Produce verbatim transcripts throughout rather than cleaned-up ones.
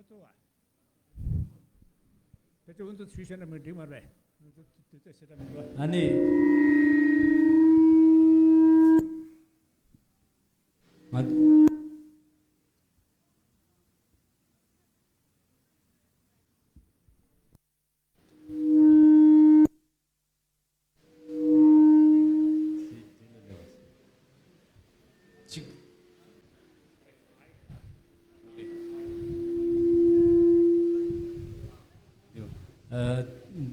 གཙོ་བ། ཕལ་ཆེར་འུ་ཚོ་ཞུས་བཤད་ན་མི་འགྲིག་མ་རེད། འུ་ཚོ་དུས་ཚོད་ཞེ་དྲག་མི་འདུག་ཨ་ནི། ང་གཅིག་ཨ།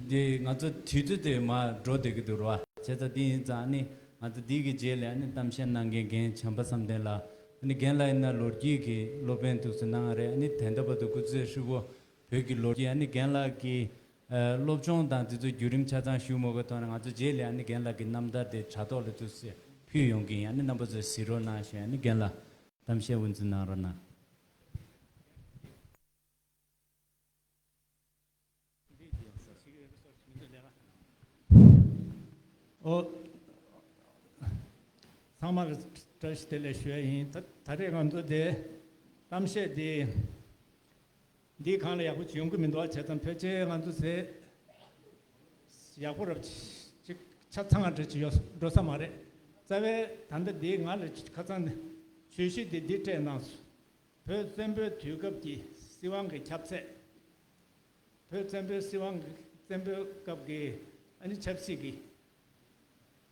འདི་ང་ཚོ་དུས་ཚོད་དེ་མར་འགྲོ་བསྡད་ཀྱི་འདུག་ར། བྱས་ཙང་འདི་ཡིན་ཙང་ནི་ང་ཚོ་འདི་གི་རྗེས་ལ་ནི་གཏམ་བཤད་གནང་མཁན་རྒན་བྱམས་པ་བསམ་གཏན་ལགས། ཨ་ནི་རྒན་ལགས་ཡིན་ན་ལོ་རྒྱུས་ཀྱི་སློབ་དཔོན་འདུག་སེ་གནང་རེད། ཨ་ནི་ད་ལྟ་བར་དུ་སྐུ་ཚེ་ཧྲིལ་པོ་བོད་ཀྱི་ལོ་རྒྱུས། ཨ་ནི་རྒན་ལགས་ཀྱི་ཨ་སློབ་སྦྱོང་དང་དེ་ཚོ་བརྒྱུད་རིམ་ཆ་ཚང་ཞུ་མ་དགོས་ཐོག་ནས་ང་ཚོ་རྗེས་ལ་ཨ་ནི་རྒན་ལགས་ཀྱི་རྣམ་ཐར་དེ་དྲ་ཐོག་ལ་འདུག་སེ་ཕུལ་ཡོང་གི་ཡིན། ཨ་ནི་རྣམ་པ་ཚོས་གཟིགས་རོགས་གནང་ཞུ། ཨ་ནི་རྒན་ལགས་གཏམ་བཤད་འུ་ཚོ་གནང་རོགས་གནང་། ཨོ། ཚང་མ་ལ་བཀྲ་ཤིས་བདེ་ལེགས་ཞུ་ཡ་ཡིན། ད་ད་རེས་ང་ཚོ་དེ་གཏམ་བཤད་དེ་འདིའི་སྒང་ལ་ཡག་པོ་ཡོང་གི་མི་འདུག་བྱས་ཙང་ཕལ་ཆེར་ང་ཚོ་ཟེ་ཡག་པོ་རབ་ཅིག་ཆ་ཚང་བ་འདྲ་ཅིག་ཡོད་འགྲོ་ས་མ་རེད། རྩ་བའི་ད་ལྟ་འདི་ང་ལ་ཁ་སང་ནས་བརྗོད་གཞི་འདི་འདི་སྤྲད་གནང་སོང་། བོད་བཙན་པོའི་དུས་སྐབས་ཀྱི་སྲིད་དབང་གི་ཁྱབ་ཚད། བོད་བཙན་པོའི་སྲིད་དབང་གི་བཙན་པོའི་སྐབས་ཀྱི་ཨ་ནི་ཆབ་སྲིད་ཀྱི་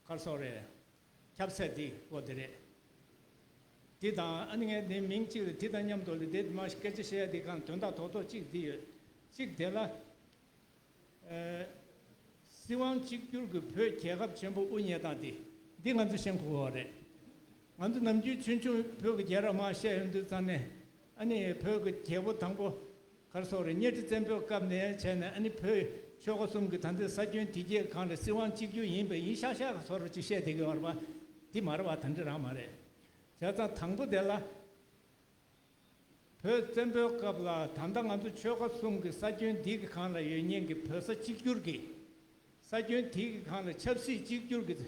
ག་རེ་ཟེར་དགོས་རེད། ཁྱབ་ཚད་འདི་འོ་དེ་རེད། འདི་དང་ཨ་ནི་ངས་འདི་མིང་གཅིག་ལ་འདི་དང་མཉམ་དུ་ལ་འདི་མ་སྐད་ཆ་བཤད་ཡ་འདི་གང་དོན་དག་རྡོག་རྡོག་གཅིག་འདི་ཡོད། གཅིག་དེ་ལ། ཨ། སྲིད་དབང་གཅིག་གྱུར་གྱི་བོད་རྒྱལ་ཁབ་ཆེན་པོ་དབུ་བརྙེས་སྟངས་དེ་འདི་ང་ཚོ་ཤེས་དགོས་པ་རེད། ང་ཚོ་ནམ་རྒྱུན་ཆུང་ཆུང་བོད་ཀྱི་རྒྱལ་རབས་མར་བཤད་ཡོང་དུས་ཙང་ནས་ཨ་ནི་བོད་ཀྱི་རྒྱལ་པོ་དང་པོ་ག་རེ་ཟེར་དགོས་རེད། གཉའ་ཁྲི་བཙན་པོའི་སྐབས་ནས་བྱས་ནས་ཨ་ནི་བོད་ཆོལ་ཁ་གསུམ་གྱི་ད་ལྟའི་ས་ཁྱོན་དེ་གའི་སྒང་ལ་སྲིད་དབང་གཅིག་གྱུར་ཡིན་པ་ཡིན་ཤག་ཤག་ག་ཟེར་དགོས་རེད་ཅིག་བཤད་བསྡད་ཀྱི་ཡོད་རེད་པ། འདི་མ་རེད་པ། ད་འདི་རང་མ་རེད། བྱས་ཙང་དང་པོ་དེ་ལ། བོད་བཙན་པོའི་སྐབས་ལ་ད་ལྟ་ང་ཚོ་ཆོལ་ཁ་གསུམ་གྱི་ས་ཁྱོན་འདི་གི་སྒང་ལ་ཡོད་མཁན་གྱི་བོད་ས་གཅིག་གྱུར་གྱི། ས་ཁྱོན་དེ་གི་སྒང་ལ་ཆབ་སྲིད་གཅིག་གྱུར་གྱི།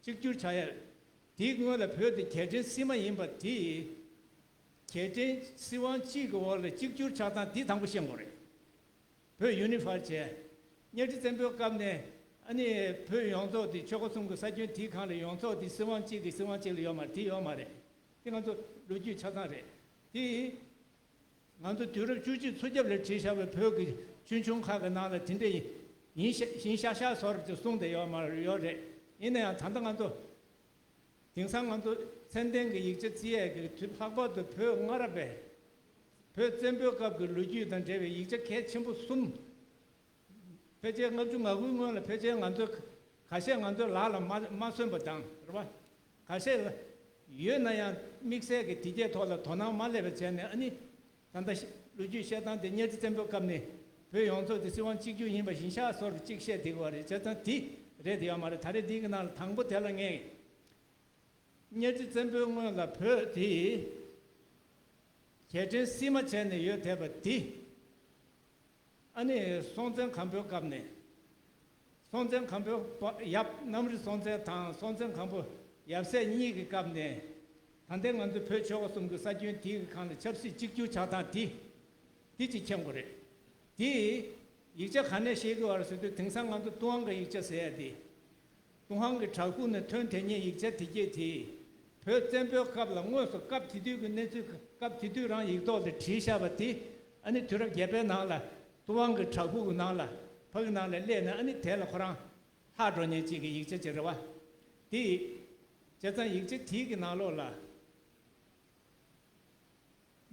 གཅིག་གྱུར་བྱ་ཡ། དེའི་སྔོན་ལ་བོད་དེ་རྒྱལ་ཕྲན་སྲིད་མ་ཡིན་པ་དེ། རྒྱལ་ཕྲན་སྲིད་དབང་གཅིག་གི་འོག་ལ་གཅིག་གྱུར་ཆགས་སྟངས་འདི་དང་པོ་ཤེས་དགོས་རེད། བོད་ཡུ་ནི་ཕར་བྱས། གཉའ་ཁྲི་བཙན་པོའི་སྐབས་ནས་ཨ་ནི་བོད་ཡོངས་རྫོགས་དེ་ཆོལ་ཁ་གསུམ་གྱི་ས་ཁྱོན་དེའི་སྒང་ལ་ཡོངས་རྫོགས་དེ་སྲིད་དབང་གཅིག་གི་སྲིད་དབང་གཅིག་ལ་ཡོད་མ་རེད། དེ་ཡོད་མ་རེད། དེ་ང་ཚོ་ལོ་རྒྱུས་ཆ་ཚང་རེད། དེ་ང་ཚོ་དུས་རབས་བཅུ་གཅིག་ཚུན་ཆད་ལ་བྲིས་བཞག་པའི་བོད་ཀྱི་ཆོས་འབྱུང་ཁག་གི་ནང་ལ་དེ་འདྲ་ཡིན་ཤ་ཡིན་ཤག་ཤག་བཟོ་འདྲ་ཅིག་གསུངས་བསྡད་ཡོད་མ་རེད། ཡོད་རེད། ཡིན་ན་ཡང་ད་ལྟ་ང་ཚོ། དེང་སང་ང་ཚོ་ཚད་ལྡན་གྱི་ཡིག་ཆ་བརྩི་ཡས་ཀྱི་དུས་ལྷག་པར་དུ་བོད་སྔ་རབས་པའི་བོད་བཙན་པོའི་སྐབས་ཀྱི་ལོ་རྒྱུས་དང་འབྲེལ་བའི་ཡིག་ཆ་གལ་ཆེན་པོ་གསུམ། ཕལ་ཆེར་ལྔ་བཅུ་ང་དགུའི་སྔོན་ལ་ཕལ་ཆེར་ང་ཚོ་ཁ་ཤས་ང་ཚོའི་ལག་ལ་མ་མ་སོན་པ་དང་རེད་པ། ཁ་ཤས་ལ་ཡོད་ན་ཡང་དམིགས་བསལ་གྱི་དེ་གའི་ཐོག་ལ་དོ་སྣང་མ་སླེབས་པ་བྱས་ནས་ཨ་ནི། ད་ལྟ་ལོ་རྒྱུས་བཤད་སྟངས་དེ་གཉའ་ཁྲི་བཙན་པོའི་སྐབས་ནས་བོད་ཡོངས་རྫོགས་དེ་སྲིད་དབང་གཅིག་གྱུར་ཡིན་པ་ཡིན་ཤག་བཟོ་འདྲ་ཅིག་བཤད་བསྡད་ཀྱི་ཡོད་རེད། བྱས་ཙང་དེ་རེད་དེ་ཡོད་མ་རེད། ད་རེས་འདི་གི་ནང་ལ་དང་པོ་དེ་ལ་ངས། གཉའ་ཁྲི་བཙན་པོའི་སྔོན་ལ་བོད་དེ་རྒྱལ་ཕྲན་སྲིད་མ་བྱས་ནས་ཡོད་བསྡད་པ་འདི། ཨ་ནི་སྲོང་བཙན་སྒམ་པོའི་སྐབས་ནས། སྲོང་བཙན་སྒམ་པོའི་ཡབ་གནམ་རི་སྲོང་བཙན་དང་སྲོང་བཙན་སྒམ་པོ་ཡབ་སྲས་གཉིས་ཀྱི་སྐབས་ནས་ད་ལྟའི་ང་ཚོ་བོད་ཆོལ་ཁ་གསུམ་གྱི་ས་ཁྱོན་དེའི་སྒང་ལ་ཆབ་སྲིད་གཅིག་གྱུར་ཆགས་སྟངས་དེ་དེ་གཅིག་མཁྱེན་དགོས་རེད། དེ་ཡིག་ཆ་ག་ནས་ཤེས་ཀྱི་ཡོད་རེད་ཟེར་དུས་དེང་སང་ང་ཚོ་ཏུན་ཧོང་གི་ཡིག་ཆ་ཟེར་ཡ་དེ། ཏུན་ཧོང་གི་བྲག་ཕུག་ནས་ཐོན་དེ་ཉིད་ཡིག་ཆ་དེ་གྱད་དེ། བོད་བཙན་པོའི་སྐབས་ལ་དངོས་སུ་སྐབས་དེ་དུས་ཀྱི་གནས་ཚུལ་སྐབས་དེ་དུས་རང་ཡིག་ཐོག་ལ་བྲིས་བཞག་པ་དེ་ཨ་ནི་དུས་རབས་བརྒྱད་པའི་ནང་ལ་ཏུན་ཧོང་གི་བྲག་ཕུག་གི་ནང་ལ་ཕ་གི་ནང་ལ་སླེབས་ནས་ཨ་ནི་དེ་ལ་ཁོ་རང་ལྷག་འགྲོ་མཁན་ཅིག་གི་ཡིག་ཆ་ཅིག་རེད་བ། དེ་བྱས་ཙང་ཡིག་ཆ་དེའི་གི་ནང་ལོགས་ལ།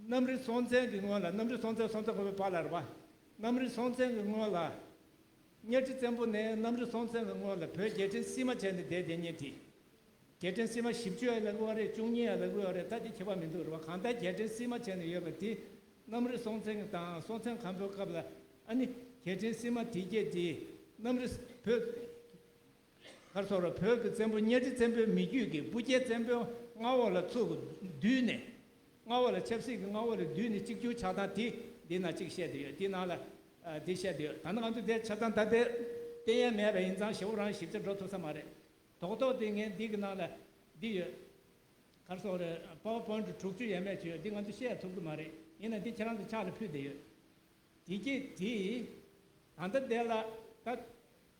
གནམ་རི་སྲོང་བཙན་གྱི་སྔོན་ལ་གནམ་རི་སྲོང་བཙན་སྲོང་བཙན་སྒམ་པོའི་བར་ལ་རེད་པ། གནམ་རི་སྲོང་བཙན་གྱི་སྔོན་ལ། གཉའ་ཁྲི་བཙན་པོ་ནས་གནམ་རི་སྲོང་བཙན་གྱི་སྔོན་ལ་བོད་རྒྱལ་ཕྲན་སྲིད་མ་བྱས་ནས་བསྡད་བསྡད་མཁན་དེ། རྒྱལ་ཕྲན་སྲིད་མ་བཞི་བཅུ་ཡང་ལབ་ཀྱི་ཡོད་རེད། བཅུ་གཉིས་ཡང་ལབ་ཀྱི་ཡོད་རེད། ད་དེ་ཁྱད་པར་མི་འདུག་རེད་པ། གང་ལྟར་རྒྱལ་ཕྲན་སྲིད་མ་བྱས་ནས་ཡོད་པ་དེ་གནམ་རི་སྲོང་བཙན་གྱི་དང་སྲོང་བཙན་སྒམ་པོའི་སྐབས་ལ་ཨ་ནི་རྒྱལ་ཕྲན་སྲིད་མ་དེ་གྱད་དེ་གནམ་རི་བོད། ག་རེ་ཟེར་དགོས་རེད། བོད་ཀྱི་བཙན་པོ་གཉའ་ཁྲི་བཙན་པོའི་མི་རྒྱུད་ཀྱི་སྤུ་རྒྱལ་བཙན་པོའི་མངའ་འོག་ལ་ཚུར་བསྡུས་ནས། མངའ་འོག་ལ་ཆབ་སྲིད་ཀྱི་མངའ་འོག་ལ་བསྡུས་ནས་གཅིག་གྱུར་ཆགས་སྟངས་དེ་འདི་ན་གཅིག་བཤད་དེ་ཡོད། དེ་ནང་ལ་ཨ་འདི་བཤད་དེ་ཡོད། ད་ནི་ང་ཚོ་དེ་ཆ་ཚང་ད་ལྟའི་བསྟན་ཡས་མེད་པ་ཡིན་ཙང་ཞེ་པོ་རང་ཞིབ་ཆ་འགྲོ་ཐུབ་ས་མ་རེད། རྡོག་རྡོག་དེ་ངས་འདི་གི་ནང་ལ་འདི་ཡོད། ག་རེ་ཟེར་དགོས་རེད། པ་ཝར་པོའིན་ཊི་དྲུག་ཅུ་ཡས་མས་ཅིག་ཡོད། འདི་ང་ཚོ་བཤད་ཐུབ་ཀྱི་མ་རེད། ཡིན་ན་འདི་ཁྱེད་རང་ཚོ་ཕྱག་ལ་ཕུལ་བསྡད་ཡོད། དེ་སྐད་དེ། ད་ལྟ་དེ་ལ་ད་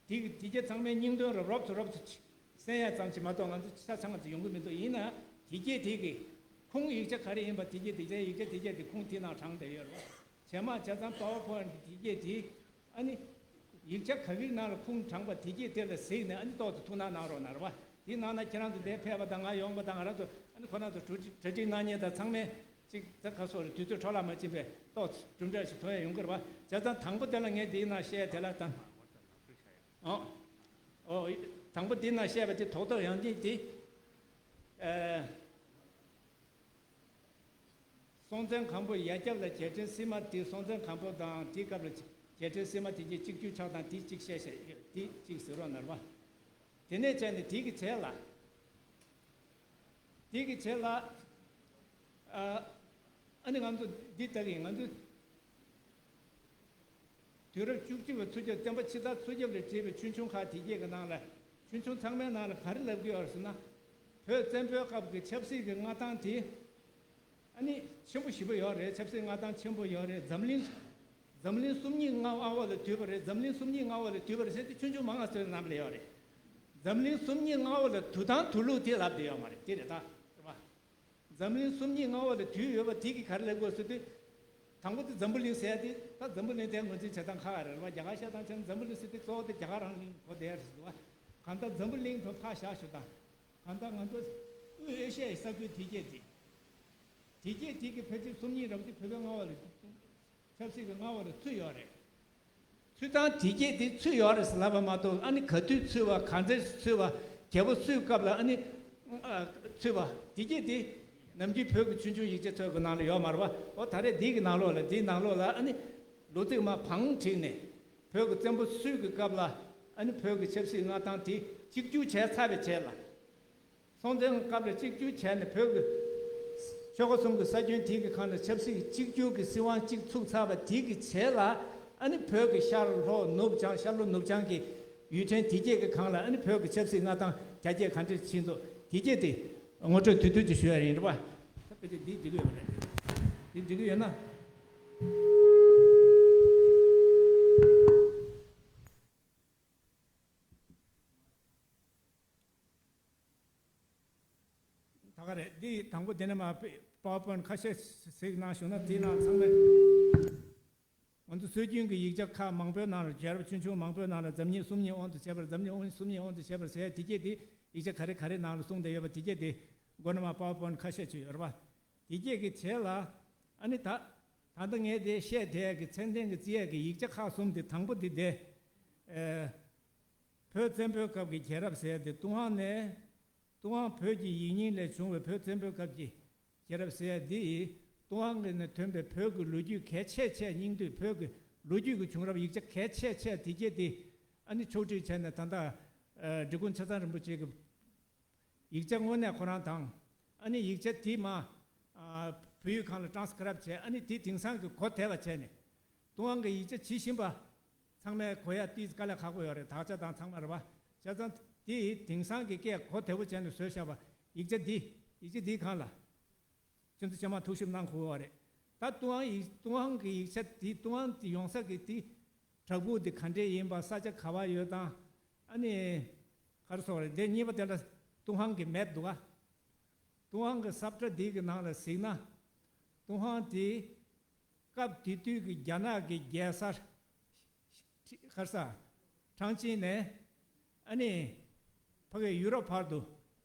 དེ་གི་དེ་སྐད་ཚང་མའི་སྙིང་དོན་ར་རོབ་ཏུ་རོབ་ཏུ་གསན་ཡ་ཙམ་གྱིས་མ་གཏོགས་ང་ཚོ་ཆ་ཚང་ང་ཚོ་ཡོང་གི་མི་འདུག་ཡིན་ན་དེ་སྐད་དེ་གི་ཁུངས་ཡིག་ཆ་ག་རེ་ཡིན་པ་དེ་སྐད་དེ་ཡིག་ཆ་དེ་སྐད་དེ་ཁུངས་དེ་ནང་དྲངས་བསྡད་ཡོད་རེད་བ། བྱས་མ་བྱས་ཙང་PowerPoint་དེ་སྐད་དེ་ཨ་ནི་ཡིག་ཆ་ག་གི་ནང་ལ་ཁུངས་དྲངས་པ་དེ་སྐད་དེ་ལ་གཟིགས་ནས་ཨ་ནི་ཏོག་ཙམ་ཐུགས་སྣང་གནང་རོགས་གནང་རེད་བ། དེ་ནང་ན་ཁྱེད་རང་ཚོ་འདིར་ཕེབས་པ་དང་ང་ཡོང་པ་དང་ང་རང་ཚོ་ཨ་ནི་ཁོ་རང་ཚོ་གྲ་སྒྲིག་གནང་མཁན་དང་ཚང་མས། གཅིག་ད་ག་སོགས་རེད། དུས་ཚོད་འཕྲོ་བརླག་མ་ཕྱིན་པའི་ཏོག་ཙམ་གྲུབ་འབྲས་ཤིག་ཐོན་ཡ་ཡོང་གི་རེད་བ། བྱས་ཙང་དང་པོ་དེ་ལ་ངས་འདིའི་ནང་བཤད་དེ་ལ་དང་། ཨོ། ཨོ། དང་པོ་འདིའི་ནང་བཤད་པ་དེ་རྡོག་རྡོག་ཡང་ཅིག་དེ། ཨ། སྲོང་བཙན་སྒམ་པོ་ཡ་རྒྱབ་ལ་རྒྱལ་ཕྲན་སིལ་མ་དེ། སྲོང་བཙན་སྒམ་པོ་དང་དེའི་སྐབས་ལ་རྒྱལ་ཕྲན་སིལ་མ་དེ་གཅིག་གཅིག་གྱུར་ཆགས་སྟངས་དེ་གཅིག་བཤད་བཤད་དེ་གཅིག་ཟེར་རོགས་གནང་རེད་བ། དེ་ནས་བྱས་ནས་དེ་གི་རྗེས་ལ། དེ་གི་རྗེས་ལ། ཨ། ཨ་ནི་ང་ཚོ་འདི་ལྟ་གི་ང་ཚོ་དུས་རབས་བཅུ་གཅིག་པའི་ཚུ་རྒྱབ། བསྟན་པ་ཕྱི་དར་ཚུ་རྒྱབ་ལ་བྲིས་པའི་ཆོས་འབྱུང་ཁག་དེ་གྱད་ཀྱི་ནང་ལ། ཆོས་འབྱུང་ཚང་མའི་ནང་ལ་ག་རེ་ལབ་ཀྱི་ཡོད་རེད་ཟེར་ན། བོད་བཙན་པོའི་སྐབས་ཀྱི་ཆབ་སྲིད་ཀྱི་མངའ་ཐང་དེ། ཨ་ནི་ཆེན་པོ་ཞེ་པོ་ཡོད་རེད། ཆབ་སྲིད་མངའ་ཐང་ཆེན་པོ་ཡོད་རེད། འཛམ་གླིང་། འཛམ་གླིང་སུམ་གཉིས་མངའ་དབང་འོག་ལ་བསྡུས་པ་རེད། འཛམ་གླིང་སུམ་གཉིས་མངའ་དབང་འོག་ལ་བསྡུས་པ་རེད་ཟེར་ཏེ་ཆོས་འབྱུང་མང་ང་ཚོའི་ནང་ལ་ཡོད་རེད། འཛམ་གླིང་སུམ་གཉིས་མངའ་དབང་ལ་བསྡུ་སྟངས་བསྡུ་ལུགས་དེ་ལབ་བསྡད་ཡོད་མ་རེད། དེ་རེད་ད། རེད་པ། འཛམ་གླིང་སུམ་གཉིས་མངའ་དབང་ལ་བསྡུས་ཡོད་པ་དེ་གིས་ག་རེ་ལབ་དགོས་ཟེར་དུས། དང་པོ་དེ་འཛམ་བུ་གླིང་ཟེར་ཡ་དེ། ད་འཛམ་བུ་གླིང་དེ་ངོས་འཛིན་བྱེད་སྟངས་ཁག་ཁག་རེད་པ། རྒྱ་གར་བཤད་སྟངས་བྱས་ན་འཛམ་བུ་གླིང་ཟེར་དུས་གཙོ་བོ་དེ་རྒྱ་གར་རང་གི་གོ་བསྡད་ཡ་རེད་ཟེར་བ། གང་ལྟར་འཛམ་བུ་གླིང་དུ་ཕར་བཞག་ཞུ་དང་། གང་ལྟར་ང་ཚོ་དབུས་ཨེ་ཤ་ཡའི་ས་ཁུལ་དེ་གྱད་དེ། དེ་གྱད་དེ་གི་ཕལ་ཆེར་སུམ་གཉིས་རེ་བ་དེ་བོད་པའི་མངའ་དབང་ལ། ཆབ་སྲིད་ཀྱི་མངའ་དབང་ལ་ཚུད་ཡོད་རེད། ཚུད་སྟངས་དེ་གྱད་དེ་ཚུད་ཡོད་རེད་ཟེར་ལབ་པ་མ་གཏོགས། ཨ་ནི་ག་དུས་ཚུད་པ། ག་ཚོད་ཚུད་པ། རྒྱལ་པོ་སུའི་སྐབས་ལ་ཨ་ནི་ཨ་ཚུད་པ། དེ་གྱད་དེ་ནམ་རྒྱུན་བོད་ཀྱི་ཆོས་འབྱུང་ཡིག་ཆ་ཚོའི་གི་ནང་ལ་ཡོད་མ་རེད་པ། འོ་ད་རེས་འདི་གི་ནང་ལོགས་ལ། འདིའི་ནང་ལོགས་ལ་ཨ་ནི་ལོ་ཚིགས་མ་བང་བསྒྲིགས་ནས། བོད་ཀྱི་བཙན་པོ་སུའི་གི་སྐབས་ལ་ཨ་ནི་བོད་ཀྱི་ཆབ་སྲིད་མངའ་ཐང་དེ་གཅིག་གྱུར་བྱས་ཚར་བའི་རྗེས་ལ། སྲོང་བཙན་སྐབས་ལ་གཅིག་གྱུར་བྱས་ནས་བོད་ཀྱི་ཆོལ་ཁ་གསུམ་གྱི་ས་ཁྱོན་དེ་གི་སྒང་ལ་ཆབ་སྲིད་གཅིག་གྱུར་གྱི་སྲིད་དབང་གཅིག་ཚུགས་ཚར་བ་དེ་གི་རྗེས་ལ། ཨ་ནི་བོད་ཀྱི་ཤར་ལྷོ་ནུབ་བྱང་། ཤར་ལྷོ་ནུབ་བྱང་གི་ཡུལ་ཕྲན་དེ་གྱད་ཀྱི་སྒང་ལ་ཨ་ནི་བོད་ཀྱི་ཆབ་སྲིད་མངའ་ཐང་རྒྱ་སྐྱེད་ག་འདྲ་ཕྱིན་འདུག་དེ་གྱད་དེ་ངོ་སྤྲོད་དུས་དུས་ཀྱི་ཞུ་ཡ་ཡིན་རེད་པ། ད་ཕལ་ཆེར་འདི་འགྲིག་གི་ཡོད་པ་རེད། འདི་འགྲིག་གི་ཡོད་ན། ད་ག་རེད། འདི་དང་པོ་དེ་ནས་མར་པའོ་པོན་ཁ་ཤས་གཟིགས་གནང་བྱུང་ན། དེའི་ནང་ཚང་མས། ང་ཚོ་སྲོལ་རྒྱུན་གྱི་ཡིག་ཆ་ཁག་མང་པོའི་ནང་ལ། རྒྱལ་རབས་ཆོས་འབྱུང་མང་པོའི་ནང་ལ་འཛམ་གླིང་སུམ་གཉིས་དབང་དུ་བྱས་པ་རེད། འཛམ་གླིང་སུམ་གཉིས་དབང་དུ་བྱས་པ་རེད་ཟེར་དེ་གྱད་དེ་ཡིག་ཆ་ག་རེ་ག་རེ་ནང་ལ་གསུངས་བསྡད་ཡོད་པ་དེ་གྱད་དེ་མགོ་ནས་མར་པའོ་པོན་ཁ་ཤས་ཅིག་ཡོད་རེད་པ། དེ་གྱད་ཀྱི་རྗེས་ལ་ཨ་ནི་ད་ད་ལྟ་ངས་དེ་བཤད་བསྡད་ཀྱི་མཚན་ལྡན་གྱི་རྩིས་ཡས་ཀྱི་ཡིག་ཆ་ཁག་གསུམ་དེ། དང་པོ་དེ་དེ། ཨེ། བོད་བཙན་པོའི་སྐབས་ཀྱི་རྒྱལ་རབས་ཟེར་ཡ་དེ། ཏུན་ཧོང་ནས། ཏུན་ཧོང་བོད་ཀྱི་ཡིག་རྙིང་ལས་བྱུང་བའི་བོད་བཙན་པོའི་སྐབས་ཀྱི་རྒྱལ་རབས་ཟེར་ཡ་འདི་ཡིས་ཏུན་ཧོང་གི་ནས་ཐོན་པའི་བོད་ཀྱི་ལོ་རྒྱུས་གལ་ཆེ་ཆེ། སྙིང་བསྡུས་བོད་ཀྱི་ལོ་རྒྱུས་ཀྱི་བྱུང་རབས་ཡིག་ཆ་གལ་ཆེ་ཆེ་དེ་གྱད་དེ་ཨ་ནི་ཕྱོགས་སྒྲིག་བྱས་ནས། ད་ལྟ་ཨ་འབྲི་གུང་ཆ་ཚང་རིན་པོ་ཆེ་གི་ཡིག་ཆ་དངོས་གནས་ཁོ་རང་དང་། ཨ་ནི་ཡིག་ཆ་དེ་མར་ཨ་བོད་ཡིག་སྒང་ལ་ཊ་རན་སི་ཀ་རའིབ་བྱས། ཨ་ནི་དེ་དེང་སང་གི་གོ་བདེ་བ་བྱས་ནས། ཏུན་ཧོང་གི་ཡིག་ཆ་ཇི་བཞིན་པ་ཚང་མས་གོ་ཡ་ཏིས་དཀའ་ལས་ཁག་པོ་ཡོད་རེད། དག་ཆ་དང་ཚང་མ་རེད་པ། བྱས་ཙང་དེ་དེང་སང་གི་སྐད་གོ་བདེ་པོ་བྱས་ནས་བཟོས་བཞག་པ། ཡིག་ཆ་འདི། ཡིག་ཆ་འདིའི་སྒང་ལ། ཁྱེད་ཚོ་ཚང་མ་ཐུགས་ཞིབ་གནང་དགོས་པ་རེད། ད་ཏུན་ཧོང་ཡིག་ཏུན་ཧོང་གི་ཡིག་ཆ་འདི། ཏུན་ཧོང་འདི་ཡོང་ས་གི་འདི་བྲག་ཕུག་འདི་ག་འདྲས་ཡིན་པ། ས་ཆ་ག་པར་ཡོད་དང་། ཨ་ནི་ག་རེ་ཟེར་དགོས་རེད། འདི་གཉིས་པ་དེ་ལ་ཏུན་ཧོང་གི་མེབ་འདུག་ག་ཏུན་ཧོང་གི་ས་བཀྲ་འདི་གི་ནང་ལ་གཟིགས་ན། ཏུན་ཧོང་འདི་སྐབས་དེ་དུས་ཀྱི་རྒྱ་ནག་གི་རྒྱལ་ས་ག་རེ་ཟེར། ཁྲང་ཅིན་ནས་ཨ་ནི་ཕ་གིའི་ཡུ་རོབ་བར་དུ་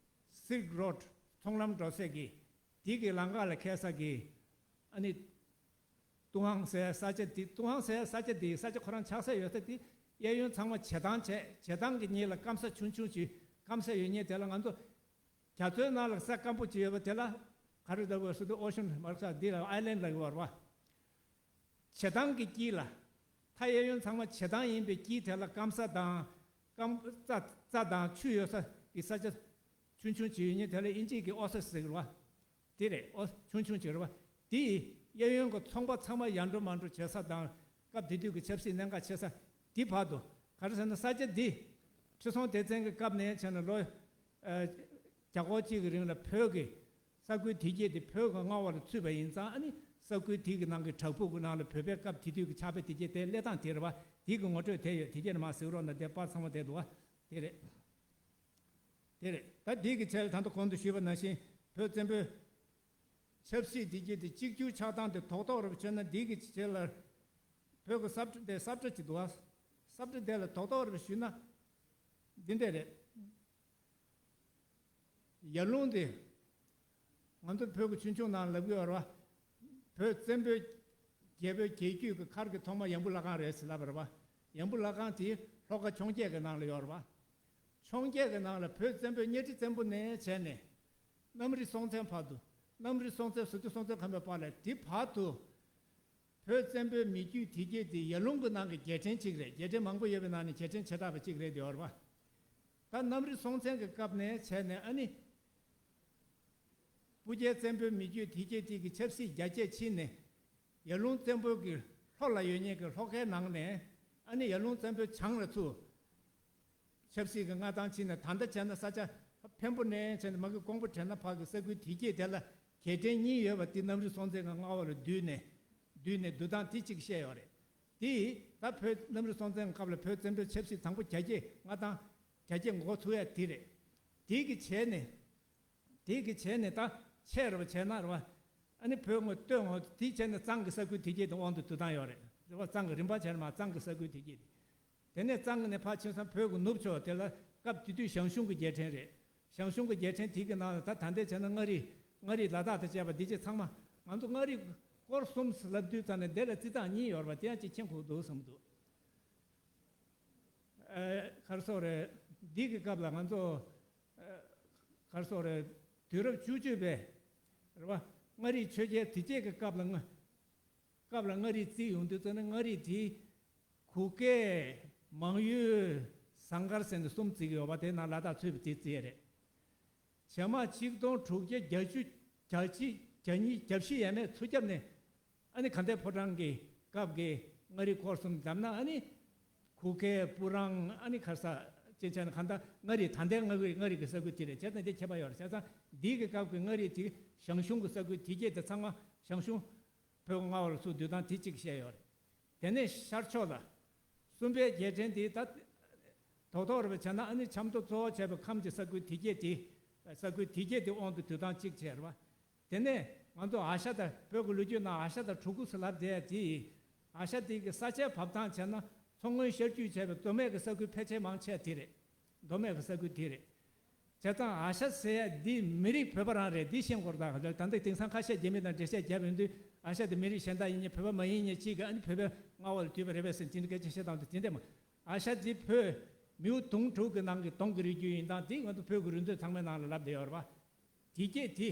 སིལཀ་རོཌ་ཚོང་ལམ་འགྲོ་སའི་གི་དེ་གི་ལམ་ཁ་ལ་འཁེལ་ས་གི་ཨ་ནི་ཏུན་ཧོང་ཟེར་ས་ཆ་དེ། ཏུན་ཧོང་ཟེར་ས་ཆ་དེ། ས་ཆ་ཁོ་རང་ཆགས་ས་ཡོད་ས་དེ། གཡས་གཡོན་ཚང་མ་བྱེ་ཐང་བྱས། བྱེ་ཐང་གི་གཉིས་ལ་སྐམ་ས་ཆུང་ཆུང་ཅིག་སྐམ་ས་ཡོད་མཁན་དེ་ལ། ང་ཚོ་རྒྱ་མཚོའི་ནང་ལ་ས་སྐམ་པོ་ཅིག་ཡོད་པ་དེ་ལ་ག་རེ་ལབ་དགོས་ཟེར་དུས། ཨོ་ཤན་མ་རེད་ས། འདི་ལ་ཨའི་ལན་ལབ་ཀྱི་ཡོད་རེད་པ། བྱེ་ཐང་གི་དཀྱིལ་ལ། མཐའ་གཡས་གཡོན་ཚང་མ་བྱེ་ཐང་ཡིན་པའི་དཀྱིལ་དེ་ལ་སྐམ་ས་དང་། སྐམ་རྩྭ་རྩྭ་དང་ཆུ་ཡོད་ས་གི་ས་ཆ་ཆུང་ཆུང་ཅིག་ཡོད་མཁན་དེ་ལ་ཨིན་ཇི་གི་ཨོ་སི་ཟེར་གི་རེད་པ། དེ་རེད། ཨོ་ཆུང་ཆུང་ཅིག་རེད་པ། དེ་ཡི་གཡས་གཡོན་གྱི་ཚོང་པ་ཚང་མ་ཡར་འགྲོ་མར་འགྲོ་བྱེད་ས་དང་། སྐབས་དེ་དུས་ཀྱི་ཆབ་སྲིད་གནད་འགག་ཆེ་ས་དེ་བར་དུ། ག་རེ་ཟེར་ན་ས་ཆ་འདི་ཁྲི་སྲོང་ལྡེ་བཙན་གྱི་སྐབས་ནས་བྱས་ནས་ལོ་ཨ་བརྒྱ་སྐོར་གཅིག་གི་རིང་ལ་བོད་ཀྱི་ས་ཁུལ་དེ་གྱད་དེ་བོད་ཀྱི་མངའ་འོག་ལ་ཚུད་པ་ཡིན་ཙང་། ཨ་ནི་ ས་ཁུལ་དེ་གི་ནང་གི་བྲག་ཕུག་གི་ནང་ལ་བོད་པའི་སྐབས་དེ་དུས་ཀྱི་ཕྱག་དཔེ་དེ་གྱད་དེ་གླེ་སྟངས་དེ་རེད་བ། དེ་གི་ངོ་སྤྲོད་དེ་ཡོད། དེ་གྱད་ནས་མར་གཟིགས་རོགས་གནང་། དེ་པར་ཚང་མ་དེ་འདུག་བ། དེ་རེད། དེ་རེད། ད་འདི་གི་ཆེད་ལ་ད་ལྟ་གོང་དུ་ཞུས་པ་ནང་བཞིན་བོད་བཙན་པོའི་ཆབ་སྲིད་འདི་གྱད་དེ་གཅིག་གྱུར་ཆགས་སྟངས་དེ་རྡོག་རྡོག་རེ་བྱས་ན། འདི་གི་ཆེད་ལ་བོད་ཀྱི་ས་བཀྲ་དེ་ས་བཀྲ་ཅིག་འདུག་བ། ས་བཀྲ་དེ་ལ་རྡོག་རྡོག་རེ་ཞུས་ན་འདི་འདྲ་རེད། ཡར་ཀླུང་དེ། ང་ཚོ་བོད་ཀྱི་ཆོས་འབྱུང་ནང་ལབ་ཀྱི་ཡོད་རེད་བ། བོད་བཙན་པོའི་རྒྱལ་པོའི་རྒྱལ་རྒྱུད་ཀྱི་མཁར་གྱི་ཐོག་མ་ཡམ་བུ་བླ་སྒང་རེད་ཟེར་ལབ་པ་རེད་བ། ཡམ་བུ་བླ་སྒང་དེ་ལྷོ་ཁ་འཕྱོངས་རྒྱས་ཀྱི་ནང་ལ་ཡོད་རེད་བ། འཕྱོངས་རྒྱས་ཀྱི་ནང་ལ་བོད་བཙན་པོའི་གཉའ་ཁྲི་བཙན་པོ་ནས་བྱས་ནས། གནམ་རི་སྲོང་བཙན་བར་དུ། གནམ་རི་སྲོང་བཙན་ཟུར་དུ་སྲོང་བཙན་སྒམ་པོའི་བར་ལ་དེ་བར་དུ། བོད་བཙན་པོའི་མི་རྒྱུད་དེ་གྱད་དེ་ཡར་ཀླུང་གི་ནང་གི་རྒྱལ་ཕྲན་གཅིག་རེད། རྒྱལ་ཕྲན་མང་པོ་ཡོད་པའི་ནང་ནས་རྒྱལ་ཕྲན་བྱེ་བྲག་པ་གཅིག་རེད་དེ་ཡོད་རེད་བ། ད་གནམ་རི་སྲོང་བཙན་གྱི་སྐབས་ནས་བྱས་ནས་ཨ་ནི། སྤུ་རྒྱལ་བཙན་པོའི་མི་རྒྱུད་དེ་གྱད་དེ་གི་ཆབ་སྲིད་རྒྱ་སྐྱེད་ཕྱིན་ནས། ཡར་ཀླུང་བཙན་པོ་གི་ལྷོ་ལ་ཡོད་མཁན་གྱི་ལྷོ་ཁའི་ནང་ནས་ཨ་ནི་ཡར་ཀླུང་བཙན་པོའི་བྱང་ལ་ཚུར་ཆབ་སྲིད་ཀྱི་མངའ་ཐང་ཕྱིན་ནས། ད་ལྟ་བྱས་ན་ས་ཆ་འཕན་པོ་ནས་བྱས་ནས་མ་གི་ཀོང་པོ་བྲག་སྣ་བར་གྱི་ས་ཁུལ་དེ་གྱད་དེ་ལ་རྒྱལ་ཕྲན་གཉིས་ཡོད་པ་དེ་གནམ་རི་སྲོང་བཙན་གྱི་མངའ་འོག་ལ་བསྡུས་ནས། བསྡུས་ནས་བསྡུ་སྟངས་དེ་གཅིག་བཤད་ཡོད་རེད། དེ་ད་བོད་གནམ་རི་སྲོང་བཙན་གྱི་སྐབས་ལ་བོད་བཙན་པོའི་ཆབ་སྲིད་དང་པོ་རྒྱ་སྐྱེད་མངའ་ཐང་རྒྱ་སྐྱེད་འགོ་ཚུགས་ཡ་དེ་རེད། དེ་གི་བྱས་ནས། དེ་གི་བྱས་ནས་ད་ཆད་རེད་བ། བྱས་ན་རེད་བ། ཨ་ནི་བོད་ངོས་སྟོད་ངོས་དེ་བྱས་ནས་གཙང་གི་ས་ཁུལ་དེ་གྱད་དེ་དབང་དུ་བསྡུ་སྟངས་ཡོད་རེད། རེད་བ། གཙང་གི་རིམ་པ་བྱས་ན་མར་གཙང་གི་ས་ཁུལ་དེ་གྱད་དེ། དེ་ནས་གཙང་གི་ནས་ཕར་ཕྱིན་ཙང་བོད་ཀྱི་ནུབ་ཕྱོགས་དེ་ལ་སྐབས་དེ་དུས་ཞང་ཞུང་གི་རྒྱལ་ཕྲན་རེད། ཞང་ཞུང་གི་རྒྱལ་ཕྲན་དེ་གི་ནང་ལ་ད་ད་ལྟའི་བྱས་ན་མངའ་རིས། མངའ་རིས་ལ་དྭགས་དང་བཅས་པ་འདི་གྱད་ཚང་མ། ང་ཚོ་མངའ་རིས་སྐོར་གསུམ་ལབ་དུས་ཙང་ནས་འདི་ལ་རྩིས་སྟངས་གཉིས་ཡོད་རེད་བ། དེ་ཡང་ཅིག་མཁྱེན་དགོས་འདུག་བསམ་གྱི་འདུག་ཨ། ག་རེ་ཟེར་དགོས་རེད། འདི་གི་སྐབས་ལ་ང་ཚོ། ཨ། ག་རེ་ཟེར་དགོས་རེད། དུས་རབས་བཅུ་གཅིག་པའི། རེད་བ། མངའ་རིས་ཆོས་རྒྱལ་དེ་གྱད་ཀྱི་སྐབས་ལ་མངའ། སྐབས་ལ་མངའ་རིས་བརྩིས་ཡོང་དུས་ཙང་ནས་མངའ་རིས་དེ་གུ་གེ། མང་ཡུལ། ཟངས་དཀར་ཟེར་ནས་གསུམ་བརྩི་གི་ཡོད་པ། དེ་ནང་ལ་དྭགས་ཚུད་པ་དེ་བརྩི་ཡས་རེད། བྱེ་མ་ཆིག་སྟོང་དྲུག་བརྒྱ་བརྒྱད་ཅུ། གྱ་གཅིག། གྱ་གཉིས། གྱ་བཞི་ཡས་མས་ཚུར་རྒྱབ་ནས། ཨ་ནི་དགའ་ལྡན་ཕོ་བྲང་གི་སྐབས་ཀྱི་མངའ་རིས་སྐོར་གསུམ་བསྡོམས་ན། ཨ་ནི་གུ་གེ། སྤུ་རངས། ཨ་ནི་ཁར་ས་ཅན་ཆ་ནི་གང་ལྟར་མངའ་རིས། ད་ལྟའི་མངའ་རིས། མངའ་རིས་ཀྱི་ས་ཁུལ་དེ་རེད། བྱས་ཙང་དེ་ཁྱད་པར་ཡོད་རེད། བྱས་ཙང་འདི་གི་སྐབས་ཀྱི་མངའ་རིས་དེ་ཞང་ཞུང་གི་ས་ཁུལ་དེ་གྱད་དེ་ཚང་མ་ཞང་ཞུང་བོད་མངའ་འོག་ལ་ཚུར་བསྡུ་སྟངས་དེ་གཅིག་བཤད་ཡོད་རེད། དེ་ནས་ཤར་ཕྱོགས་ལ། གསུམ་པའི་རྒྱལ་ཕྲན་དེ་ད་རྡོག་རྡོག་རེ་བྱས་ན། ཨ་ནི་ཆབ་མདོ་གཙོ་བོ་བྱས་པའི་ཁམས་ཀྱི་ས་ཁུལ་དེ་གྱད་དེ། ས་ཁུལ་དེ་གྱད་དེ་དབང་དུ་བསྡུ་སྟངས་གཅིག་བྱས་རེད་བ། དེ་ནས་ང་ཚོ་ཨ་ཤ་དང་། བོད་ཀྱི་ལོ་རྒྱུས་ནང་ཨ་ཤ་དང་གྲུ་གུ་ཟེར་ལབ་བསྡད་ཡ་དེ། ཨ་ཤ་དེ་གི་ས་ཆའི་བབས་སྟངས་བྱས་ན་མཚོ་སྔོན་ཤར་རྒྱུད་བྱས་པའི་མདོ་སྨད་ཀྱི་ས་ཁུལ་ཕལ་ཆེར་མང་ཆེ་དེ་རེད། མདོ་སྨད་ཀྱི་ས་ཁུལ་དེ་རེད། བྱས་ཙང་ཨ་ཤ་ཟེར་ཡ་འདི་མི་རིགས་བོད་པ་རང་རེད། འདི་ཤེས་དགོས་རེད། ད་ད་ལྟ་དེང་སང་ཁ་ཤས་རྒྱ་མི་དང་འགྲེལ་བཤད་བརྒྱབ་ཡོང་དུས། ཨ་ཤ་དེ་མི་རིགས་གཞན་དག་ཡིན་ཉེ། བོད་པ་མ་ཡིན་ཉེ་གཅིག་གིས། ཨ་ནི་བོད་པའི་མངའ་འོག་ལ་བསྡུས་པ་རེད་པས་ཟེར་དེ་འདྲ་སྐད་ཆ་བཤད་སྟངས་དེ་དེ་འདྲ་མ། ཨ་ཤ་དེ་བོད་མིའུ་གདུང་དྲུག་གི་ནང་གི་གདོང་གི་རིགས་རྒྱུད་ཡིན་སྟངས་དེ་ང་ཚོ་བོད་ཀྱི་རུས་མཛོད་ཚང་མའི་ནང་ལ་ལབ་བསྡད་ཡོད་རེད་པ། དེ་གྱད་དེ།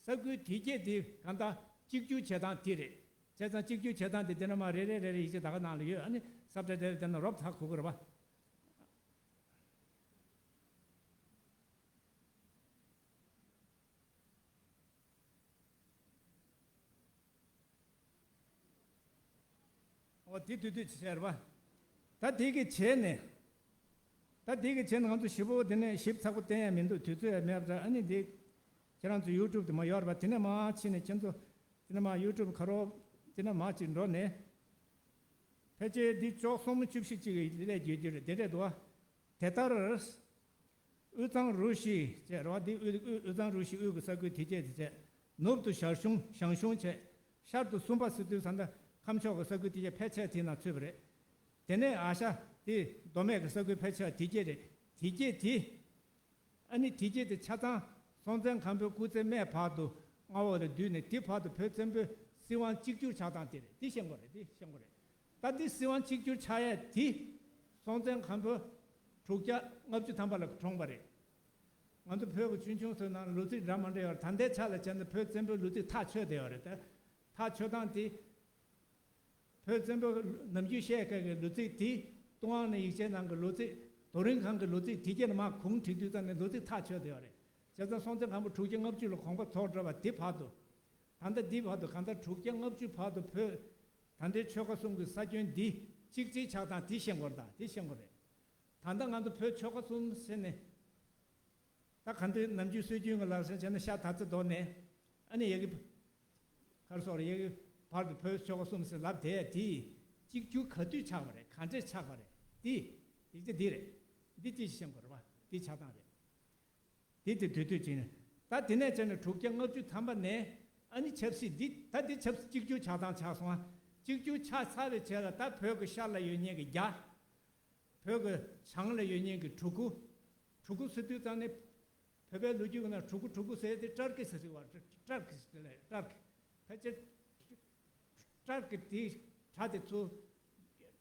ས་ཁུལ་དེ་གྱད་དེ་གང་ལྟར་གཅིག་གྱུར་བྱེད་སྟངས་དེ་རེད། བྱས་ཙང་གཅིག་གྱུར་བྱེད་སྟངས་དེ་དེ་ནས་མར་རེ་རེ་རེ་རེ་ཡིག་ཆ་ད་ག་ནང་ལ་ཡོད། ཨ་ནི་ས་བཀྲ་དེ་དེ་ནས་རོབ་ཚ་གོ་གི་རེད་པ། འོ་དེ་དུས་དུས་བྱས་རེད་པ། ད་དེ་གི་བྱས་ནས། ད་དེ་གི་བྱས་ནས་ང་ཚོ་ཞིབ་པོ་དེ་ནས་ཞིབ་ཚགས་པོ་བསྟན་ཡ་མི་འདུག་དུས་ཚོད་ཡང་མེད་པ་འདྲ། ཨ་ནི་འདི་ཁྱེད་རང་ཚོ་ཡུ་ཊུབ་དེ་མར་ཡོད་རེད་པ། དེ་ནས་མར་ཕྱིན་ནས་ཁྱེད་ཚོ་དེ་ནས་མར་ཡུ་ཊུབ་ཁ་རོག་དེ་ནས་མར་ཅིག་འགྲོ་ནས། ཕལ་ཆེར་འདི་བཅུ་གསུམ་བཅུ་བཞི་ཅིག་གི་ལས་བརྗོད་རྒྱུ་རེད། དེ་འདྲས་འདུག་བ། དེ་ལྟར། དབུས་གཙང་རུ་བཞི་བཅས་རེད་བ། འདི་དབུས་དབུས་དབུས་གཙང་རུ་བཞི་དབུས་ཀྱི་ས་ཁུལ་དེ་བཅས་དེ་བཅས། ནུབ་ཏུ་ཞར་ཞུང་ཞང་ཞུང་བཅས། ཤར་དུ་སུམ་པ་ཟེར་དུས་ཙང་ད་ཁམས་ཕྱོགས་ཀྱི་ས་ཁུལ་དེ་བཅས་ཕལ་ཆེར་དེའི་ནང་ཚུད་པ་རེད། དེ་ནས་ཨ་ཤ་དེ་མདོ་སྨད་ཀྱི་ས་ཁུལ་ཕལ་ཆེར་དེ་བཅས་རེད། དེ་བཅས་དེ། ཨ་ནི་དེ་བཅས་དེ་ཆ་ཚང་སྲོང་བཙན་སྒམ་པོའི་སྐུ་ཚེ་སྨད་བར་དུ་མངའ་འོག་ལ་བསྡུས་ནས། དེ་བར་དུ་བོད་བཙན་པོའི་སྲིད་དབང་གཅིག་གྱུར་ཆགས་སྟངས་དེ་རེད། དེ་ཤེས་དགོས་རེད། དེ་ཤེས་དགོས་རེད། ད་འདི་སྲིད་དབང་གཅིག་གྱུར་ཆགས་ཡས་དེ་སྲོང་བཙན་སྒམ་པོ་དྲུག་བརྒྱ་ལྔ་བཅུ་ཐམ་པ་ལ་གྲོངས་པ་རེད། ང་ཚོ་བོད་ཀྱི་ཆོས་འབྱུང་ཚོའི་ནང་ལ་ལོ་ཚིགས་འདྲ་མི་འདྲ་ཡོད་རེད། ད་ལྟའི་ཆ་ལ་བྱས་ན་བོད་བཙན་པོའི་ལོ་ཚིགས་ཐག་ཆོད་བསྡད་ཡོད་རེད། ད་ཐག་ཆོད་སྟངས་དེ། བོད་བཙན་པོ་ནམ་རྒྱུན་བཤད་མཁན་གྱི་ལོ་ཚིགས་དེ། ཏུན་ཧོང་ནས་ཡིག་ཆའི་ནང་གི་ལོ་ཚིགས། རྡོ་རིང་སྒང་གི་ལོ་ཚིགས་དེ་གྱད་ནས་མར་གུང་བསྒྲིགས་དུས་ཙམ་ནས་ལོ་ཚིགས་ཐག་ཆོད་བསྡད་ཡོད་རེད། བྱས་ཙང་སྲོང་བཙན་སྒམ་པོ་དྲུག་བརྒྱ་ལྔ་བཅུ་ལ་དགོངས་པ་རྫོགས་འགྲོ་བ་དེ་བར་དུ། ད་ལྟ་འདི་བར་དུ་གང་ལྟར་དྲུག་བརྒྱ་ལྔ་བཅུ་བར་དུ་བོད་ད་ལྟའི་ཆོལ་ཁ་གསུམ་གྱི་ས་ཁྱོན་འདི་གཅིག་གཅིག་ཆགས་སྟངས་དེ་ཤེས་དགོས་རེད། ད་དེ་ཤེས་དགོས་རེད། ད་ལྟ་ང་ཚོ་བོད་ཆོལ་ཁ་གསུམ་ཟེར་ནས། ད་ག་འདི་ནམ་རྒྱུན་སྲོལ་རྒྱུན་གྱི་ལམ་སང་བྱས་ན་ཤ་དར་ཚེ་རྡོ་ནས། ཨ་ནི་ཡ་གི། ག་ གར་སོགས་ལ་ཡ་གི་བར་དུ་བོད་ཆོལ་ཁ་གསུམ་ཟེར་ལབ་དེ་དེ་གཅིག་གྱུར་ག་དུས་ཆགས་པ་རེད། ག་འདྲས་ཆགས་པ་རེད། དེ་ཡིག་ཆ་འདི་རེད། འདི་ཅི་ཞིག་ཤེས་དགོས་རེད་བ། འདི་ཆགས་སྟངས་རེད། འདི་དེ་དུས་དུས་ཅིག་ནས་ད་དེ་ནས་བྱས་ནས་དྲུག་བརྒྱ་ལྔ་བཅུ་ཐམ་པ་ནས་ཨ་ནི་ཆབ་སྲིད་འདི་ད་འདི་ཆབ་སྲིད་གཅིག་གྱུར་ཆགས་སྟངས་ཆགས་སོང་ཨ། གཅིག་གྱུར་ཆགས་ཚར་བའི་རྗེས་ལ་ད་བོད་ཀྱི་ཤར་ལ་ཡོད་མཁན་གྱི་རྒྱ། བོད་ཀྱི་བྱང་ལ་ཡོད་མཁན་གྱི་གྲུ་གུ། གྲུ་གུ་ཟེར་དུས་ཙང་ནས་བོད་པའི་ལོ་རྒྱུས་ཀྱི་ནང་གྲུ་གུ་གྲུ་གུ་ཟེར་དེ་སྤྲར་གི་ཟེར་ཟེར་བ། སྤྲར་གི་ཟེར་ལས་སྤྲར་གི། ཕལ་ཆེར་སྤྲར་གི་དེ་གྲ་དེ་ཚུར་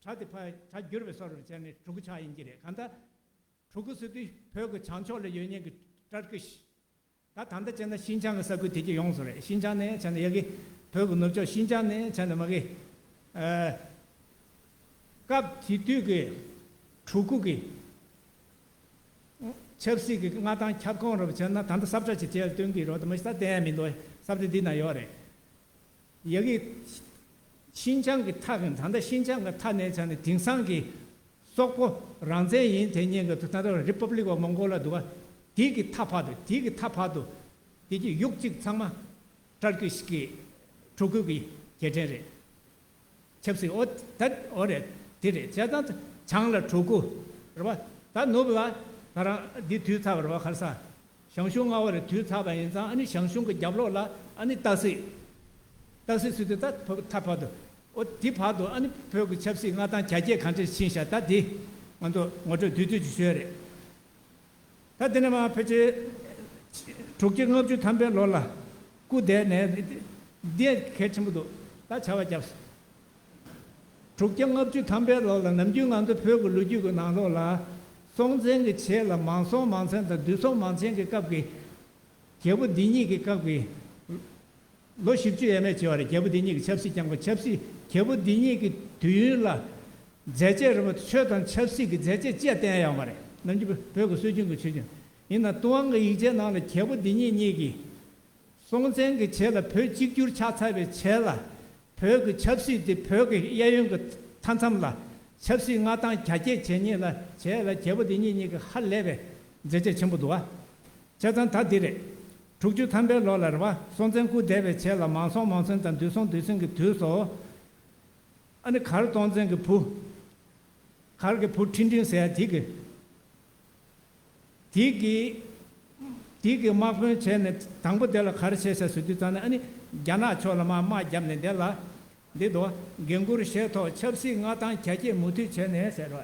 གྲ་དེ་ཕ་གྲ་བསྒྱུར་བའི་བཟོ་འདྲ་བྱས་ནས་གྲུ་གུ་ཆགས་ཡིན་གྱི་རེད། གང་ལྟར་གྲུ་གུ་ཟེར་དུས་བོད་ཀྱི་བྱང་ཕྱོགས་ལ་ཡོད་མཁན་གྱི་སྤྲར་གི་ཞིག་ད་ད་ལྟ་བྱས་ན་ཤིན་ཅང་གི་ས་ཁུལ་དེ་གྱད་ཡོངས་སུ་རེད། ཤིན་ཅང་ནས་བྱས་ན་ཡ་གི་བོད་ཀྱི་ནུབ་ཕྱོགས་ཤིན་ཅང་ནས་བྱས་ན་མ་གི་ཨ། སྐབས་དེ་དུས་ཀྱི་གྲུ་གུ་གི་ཆབ་སྲིད་ཀྱི་མངའ་ཐང་ཁྱབ་ཁོངས་རབ་བྱས་ན་ད་ལྟ་ས་བཀྲ་ཅིག་དེ་ལ་སྟོན་གྱི་རོགས་དུ་མ་ཤི་ད་བསྟན་ཡ་མི་འདུག་ས་བཀྲ་འདི་ན་ཡོད་རེད། ཡ་གི་ཤིན་ཅང་གི་མཐའ་གི་ད་ལྟ་ཤིན་ཅང་གི་མཐའ་ནས་བྱས་ནས་དེང་སང་གི་སོག་པོ་རང་བཙན་ཡིན་དེ་ཉིན་གྱི་ད་ལྟ་རི་པབ་ལིག་ཨོ་མོང་གོ་ལ་འདུག་ག་དེ་གི་མཐའ་བར་དུ་དེ་གི་མཐའ་བར་དུ་དེ་གི་ཡུག་གཅིག་ཚང་མ་སྤྲར་གི་ཞིག་གི་གྲུ་གུ་གི་རྒྱལ་ཕྲན་རེད། ཆབ་སྲིད་ཨོ་ད་ཨོ་རེད། དེ་རེད་བྱས་ཙང་བྱང་ལ་གྲུ་གུ་རེད་བ། ད་ནུབ་ལ་ད་རང་འདི་དུས་ཚར་བ་རེད་བ། ག་རེ་ཟ། ཞང་ཞུང་མངའ་འོག་ལ་དུས་ཚར་བ་ཡིན་ཙང་ཨ་ནི་ཞང་ཞུང་གི་རྒྱབ་ལོགས་ལ་ཨ་ནི་སྟག་གཟིག་སྟག་གཟིག་ཟེར་དུས་ད་བོད་མཐའ་བར་དུ་ཨོ་དེ་བར་དུ་ཨ་ནི་བོད་ཀྱི་ཆབ་སྲིད་མངའ་ཐང་རྒྱ་སྐྱེད་ག་འདྲས་ཕྱིན་ཤག་ད་དེ་ང་ཚོ་ངོ་སྤྲོད་བསྡུས་བསྡུས་ཀྱིས་ཞུས་རེད། ད་དེ་ནས་མར་ཕལ་ཆེར་དྲུག་བརྒྱ་ལྔ་བཅུ་ཐམ་པའི་ལོ་ལ་སྐུ་འདས་ནས་འདི་གལ་ཆེན་པོ་འདུག་ད་བྱ་བ་བརྒྱབ་སོང་། དྲུག་བརྒྱ་ལྔ་བཅུ་ཐམ་པའི་ལོ་ལ་ནམ་རྒྱུན་ང་ཚོ་བོད་ཀྱི་ལོ་རྒྱུས་ཀྱི་ནང་ལོགས་ལ་སྲོང་བཙན་གྱི་རྗེས་ལ་མང་སྲོང་མང་བཙན་དང་བསྡུས་སྲོང་མང་བཙན་གྱི་སྐབས་ཀྱི་རྒྱལ་པོ་འདི་གཉིས་ཀྱི་སྐབས་ཀྱི་ལོ་བཞི་བཅུ་ཡས་མས་བྱས་པ་རེད། རྒྱལ་པོ་འདི་གཉིས་ཀྱི་ཆབ་སྲིད་བསྐྱངས་པ། ཆབ་སྲིད་རྒྱལ་པོ་འདི་གཉིས་ཀྱི་དུས་ཡུན་ལ་མཛད་རྗེས་རེད་པ། ཆོས་དང་ཆབ་སྲིད་ཀྱི་མཛད་རྗེས་ཅི་ཡང་བསྟན་ཡོད་མ་རེད། ནམ་རྒྱུན་བོད་ཀྱི་སྲོལ་རྒྱུན་གྱི་ཆོས་རྒྱུན་ཡིན་ན་ཏུན་ཧོང་གི་ཡིག་ཆའི་ནང་ལ་རྒྱལ་པོ་འདི་གཉིས་གཉིས་ཀྱིས་སྲོང་བཙན་གྱི་རྗེས་ལ་བོད་གཅིག་གྱུར་ཆགས་ཚར་བའི་རྗེས་ལ་བོད་ཀྱི་ཆབ་སྲིད་དེ་བོད་ཀྱི་གཡས་གཡོན་གྱི་མཐའ་མཚམས་ལ་ཆབ་སྲིད་མངའ་ཐང་རྒྱ་སྐྱེད་བྱེད་ཉེས་ལ་བྱས་ལ་རྒྱལ་པོ་འདི་གཉིས་གཉིས་ཀྱི་ཧ་ལས་པའི་མཛད་རྗེས་ཆེན་པོ་འདུག་བ། བྱས་ཙང་ད་འདི་རེད། དྲུག་ཅུ་ཐམ་པའི་ལོ་ལ་རེད་བ། སྲོང་བཙན་སྐུ་འདས་པའི་རྗེས་ལ་མང་སྲོང་མང་བཙན་དང་བསྡུས་སྲོང་བསྡུས་བཙན་གྱི་དུས་སུ། ཨ་ནི་གར་སྟོང་བཙན་གྱི་བུ། གར་གྱི་བུ་ཁྲི་འབྲིང་ཟེར་ཡ་དེ་གི། དེ་གི། དེ་གི་དམག་དཔོན་བྱས་ནས་དང་པོ་དེ་ལ་ག་རེ་བྱས་ཟེར་ཟེར་དུས་ཙང་ནས་ཨ་ནི་རྒྱ་ནག་ཕྱོགས་ལ་མར་དམག་བརྒྱབ་ནས་དེ་ལ། འདི་དོ། འགན་འཁུར་བཞེས་ཐོག་ཆབ་སྲིད་མངའ་ཐང་རྒྱ་སྐྱེད་མུ་མཐུད་བྱས་ནས་ཟེར་བ།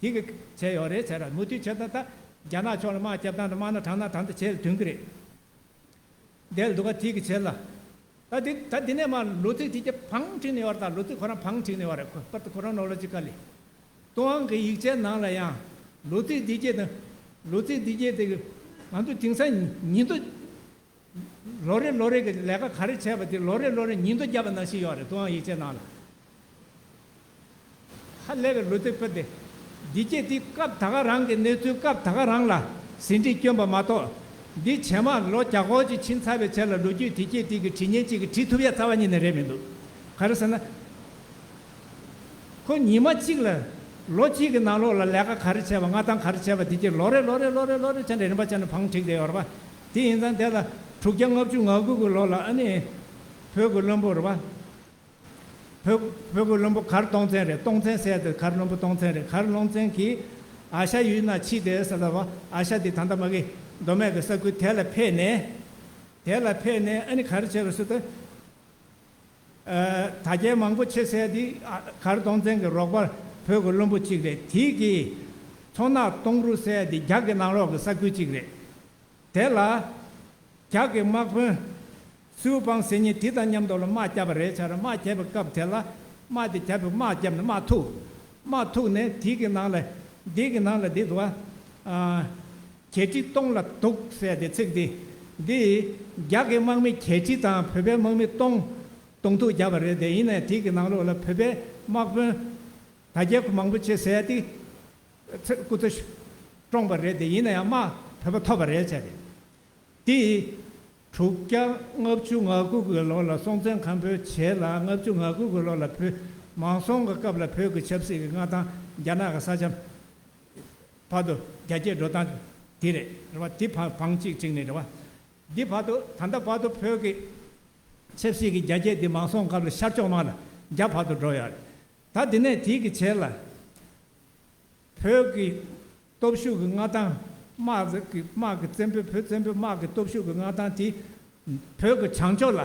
དེ་གི་བྱས་ཡོད་རེད་ཟེར་བ། མུ་མཐུད་བྱས་ད་ད་རྒྱ་ནག་ཕྱོགས་ལ་དམག་རྒྱབ་སྟངས་དང་དམག་སྣ་དྲག་སྣ་དང་དེ་བྱས་ལ་ཐོན་གི་རེད། དེ་ལ་འདུག་ག་དེ་གི་བྱས་ལ། ད་འདི་ད་འདི་ནས་མར་ལོ་ཚིགས་དེ་གྱད་བང་བསྒྲིགས་ནས་ཡོད་རེད། ད་ལོ་ཚིགས་ཁོ་རང་བང་བསྒྲིགས་ནས་ཡོད་རེད། ཁོ་པར་དུ་ཁོ་རང་ནོ་ལོ་ཇི་ཀ་ལི། ཏུན་ཧོང་གི་ཡིག་ཆའི་ནང་ལ་ཡང་ལོ་ཚིགས་འདི་གྱད་དང་། ལོ་ཚིགས་འདི་གྱད་དེ་གི་ང་ཚོ་དེང་སང་ཉིན་ཐོ། ལོ་རེ་ལོ་རེ་གི་ལས་ཀ་ག་རེ་བྱས་པ་དེ་ལོ་རེ་ལོ་རེ་ཉིན་ཐོ་བརྒྱབ་པ་ནང་བཞིན་ཡོད་རེད། ཏུན་ཧོང་ཡིག་ཆའི་ནང་ལ། ཧ་ལས་པའི་ལོ་ཚིགས་དཔེ་དེ། འདི་གྱད་དེ་སྐབས་ད་ག་རང་གི་གནས་ཚུལ་སྐབས་ད་ག་རང་ལ་ཟིན་བྲིས་བསྐྱོན་པ་མ་གཏོགས། འདི་རྗེས་མ་ལོ་བརྒྱ་སྐོར་ཅིག་ཕྱིན་ཚར་བའི་རྗེས་ལ་ལོ་རྒྱུས་དེ་གྱད་དེ་གི་བྲིས་མཁན་གཅིག་གིས་བྲིས་ཐུབ་ཡ་རྩ་བ་ཉིད་ནས་རེད་མི་འདུག་ག་རེ་ཟེར་ན། ཁོ་ཉི་མ་གཅིག་ལ། ལོ་གཅིག་གི་ནང་ལོགས་ལ་ལས་ཀ་ག་རེ་བྱས་པ། མངའ་ཐང་ག་རེ་བྱས་པ། དེ་གྱད་ལོ་རེ་ལོ་རེ་ལོ་རེ་ལོ་རེ་བྱས་ནས་རིམ་པ་བྱས་ནས་བང་བསྒྲིགས་བསྡད་ཡོད་རེད་པ། དེ་ཡིན་ཙང་དེ་ལ་དྲུག་བརྒྱ་ལྔ་བཅུ་ང་དགུ་གི་ལོ་ལ་ཨ་ནི། བོད་ཀྱི་བློན་པོ་རེད་པ། བོད་བོད་ཀྱི་བློན་པོ་གར་སྟོང་བཙན་རེད། སྟོང་བཙན་ཟེར་ཡ་དེ་གར་བློན་པོ་སྟོང་བཙན་རེད། གར་སྟོང་བཙན་གྱིས་ཨ་ཤ་ཡུལ་ན་ཕྱིན་ཏེ་ཟེར་ལ་བ། ཨ་ཤ་དེ་ད་ལྟ་མ་གི་མདོ་སྨད་ཀྱི་ས་ཁུལ་དེ་ལ་ཕེབས་ནས། དེ་ལ་ཕེབས་ནས་ཨ་ནི་ག་རེ་བྱས་པ་ཟེར་ཏེ། ཨ། དར་རྒྱས་མང་པོ་ཆེ་ཟེར་ཡ་དེ་ཨ་གར་སྟོང་བཙན་གྱི་རོགས་པ་བོད་ཀྱི་བློན་པོ་གཅིག་རེད། དེ་གིས་མཚོ་ནག་སྟོང་རུ་ཟེར་ཡ་དེ་རྒྱ་གི་ནང་ལོགས་ཀྱི་ས་ཁུལ་གཅིག་རེད། དེ་ལ་རྒྱ་གི་དམག་དཔོན་སུའུ་པང་ཟེར་མཁན་དེ་དང་མཉམ་དུ་ལ་དམག་བརྒྱབ་པ་རེད་ཟེར། དམག་བརྒྱབ་པའི་སྐབས་དེ་ལ་དམག་དེ་བརྒྱབ་པའི་དམག་བརྒྱབ་ནས་དམག་ཐུག་དམག་ཐུག་ནས་དེ་གི་ནང་ལ། དེ་གི་ནང་ལ་འདི་འདུག་བ། ཨ། བརྒྱད་ཁྲི་སྟོང་ལ་གཏུགས་ཟེར་དེ་ཚིག་འདི། འདི་རྒྱ་གི་དམག་མི་བརྒྱད་ཁྲི་དང་བོད་པའི་དམག་མི་སྟོང་། གདོང་ཐུག་བརྒྱབ་པ་རེད་དེ། ཡིན་ནའི་དེ་གི་ནང་ལོགས་ལ་བོད་པའི་དམག་དཔོན་དར་རྒྱས་མང་པོ་ཆེ་ཟེར་ཡ་དེ་ཚེ་སྐུ་ཚེ་བཀྲོངས་པ་རེད་དེ། ཡིན་ན་ཡང་དམག་བོད་པ་ཐོབ་པ་རེད་བྱས་ཏེ། དེ་དྲུག་བརྒྱ་ལྔ་བཅུ་ང་དགུ་གི་ལོ་ལ་སྲོང་བཙན་སྒམ་པོའི་རྗེས་ལ་ལྔ་བཅུ་ང་དགུ་གི་ལོ་ལ་བོད་མང་སྲོང་གི་སྐབས་ལ་བོད་ཀྱི་ཆབ་སྲིད་ཀྱི་མངའ་ཐང་རྒྱ་ནག་གི་ས་ཆ་བར་དུ་རྒྱ་སྐྱེད་འགྲོ་སྟངས་དེ་རེད། རེད་བ། དེ་བ་བང་གཅིག་བསྒྲིགས་ནས་རེད་བ། འདི་བར་དུ་ད་ལྟ་བར་དུ་བོད་ཀྱི་ ཆབ་སྲིད་ཀྱི་རྒྱ་སྐྱེད་འདི་མང་གཙོའི་སྐབས་ལ་ཤར་ཕྱོགས་དམག་ལ་རྒྱ་བར་དུ་འགྲོ་ཡོད་རེད། ད་འདི་ནས་དེའི་གི་རྗེས་ལ། བོད་ཀྱི་སྟོབས་ཤུགས་ཀྱི་མངའ་ཐང་དམག་གི་དམག་གི་བཙན་པོའི་བོད་བཙན་པོའི་དམག་གི་སྟོབས་ཤུགས་ཀྱི་མངའ་ཐང་དེ་བོད་ཀྱི་བྱང་ཕྱོགས་ལ།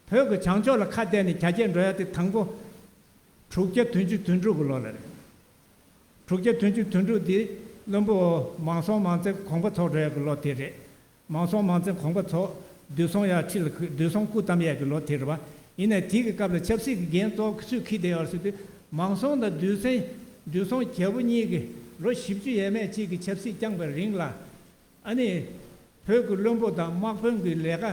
བོད་ཀྱི་བྱང་ཕྱོགས་ལ་ཁ་གཏད་ནས་རྒྱ་སྐྱེད་འགྲོ་ཡ་དེ་དང་པོ་དྲུག་བརྒྱ་བདུན་ཅུ་དོན་དྲུག་གི་ལོ་ལ་རེད། དྲུག་བརྒྱ་བདུན་ཅུ་དོན་དྲུག་འདི་བློན་པོ་མང་སྲོང་མང་བཙན་གོང་པ་ཚོགས་འགྲོ་ཡ་གི་ལོ་དེ་རེད། མང་སྲོང་མང་བཙན་གོང་པ་ཚོ་འདུས་སྲོང་ཡར་ཁྲི་ལ་འདུས་སྲོང་སྐུ་བལྟམས་ཡས་ཀྱི་ལོ་དེ་རེད་བ། ཡིན་ནའི་དེའི་གི་སྐབས་ལ་ཆབ་སྲིད་ཀྱི་འགན་གཙོ་བོ་སུས་འཁྱེར་བསྡད་ཡོད་ཟེར་དུས། མང་སྲོང་དང་འདུས་སྲོང་འདུས་སྲོང་རྒྱལ་པོ་གཉིས་ཀྱིས་ལོ་བཞི་བཅུ་ཡས་མས་གཅིག་གི་ཆབ་སྲིད་བསྐྱངས་པའི་རིང་ལ། ཨ་ནི། བོད་ཀྱི་བློན་པོ་དང་དམག་དཔོན་གྱི་ལས་ཀ་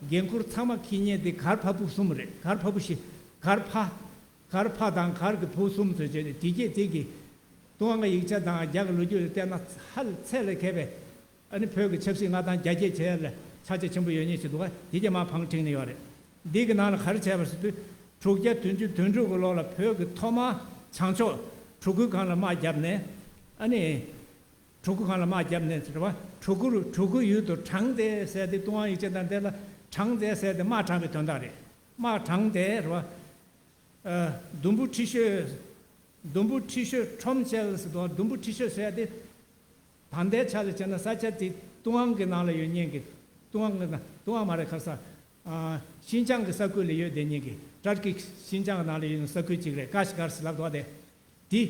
འགན་འཁུར་ཚང་མ་འཁྱེར་མཁན་དེ་གར་ཕ་བུ་གསུམ་རེད། གར་ཕ་བུ་བཞི། གར་ཕ། གར་ཕ་དང་གར་གྱི་བུ་གསུམ་ཚོས་བྱས་ཏེ་དེ་རྗེས་དེ་གི་ཏུན་ཧོང་གི་ཡིག་ཆ་དང་རྒྱ་གི་ལོ་རྒྱུས་ལ་བལྟས་ན་ཧ་ལས་ཚད་ལས་བརྒལ་བའི། ཨ་ནི་བོད་ཀྱི་ཆབ་སྲིད་མངའ་ཐང་རྒྱ་སྐྱེད་བྱེད་ཡ་ལ་ཕྱག་རྗེས་ཆེན་པོ་ཡོད་མཁན་ཞིག་འདུག་ག་དེ་རྗེས་མར་བང་བསྒྲིགས་ནས་ཡོད་རེད། འདི་གི་ནང་ལ་ག་རེ་བྱས་པ་ཟེར་དུས། དྲུག་བརྒྱ་བདུན་ཅུ་དོན་དྲུག་གི་ལོ་ལ་བོད་ཀྱི་ཐོག་མར་བྱང་ཕྱོགས་གྲུ་གུའི་སྒང་ལ་དམག་བརྒྱབ་ནས། ཨ་ནི། གྲུ་གུ་སྒང་ལ་དམག་བརྒྱབ་ནས་རེད་བ། གྲུ་གུ་རུ་གྲུ་གུ་ཡུལ་དུ་དྲངས་ཏེ་ཟེར་ཏེ་ཏུན་ཧོང་ཡིག་ཆ་དང་དེ་ལ་དྲངས་ཏེ་ཟེར་ཏེ་དམག་དྲངས་པའི་དོན་དག་རེད། དམག་དྲངས་ཏེ་རེད་བ། ཨ། དུམ་བུ་ཁྲི་ཤོད། དུམ་བུ་ཁྲི་ཤོད་ཁྲོམ་བཅལ་ཟེར་དུས་དུམ་བུ་ཁྲི་ཤོད་ཟེར་ཏེ། ད་ལྟའི་ཆ་ལ་བྱས་ན་ས་ཆ་དེ་ཏུན་ཧོང་གི་ནང་ལ་ཡོད་མཁན་གྱི། ཏུན་ཧོང་གི་ནང་ཏུན་ཧོང་མ་རེད་ཁ་ས། ཨ། ཤིན་ཅང་གི་ས་ཁུལ་ལ་ཡོད་བསྡད་མཁན་གྱི་ཏར་ཀི་ཤིན་ཅང་གི་ནང་ལ་ཡོད་མཁན་ས་ཁུལ་གཅིག་རེད། ཀ་ཤི་གར་ཟེར་ལབ་འདུག་བ་དེ། དེ།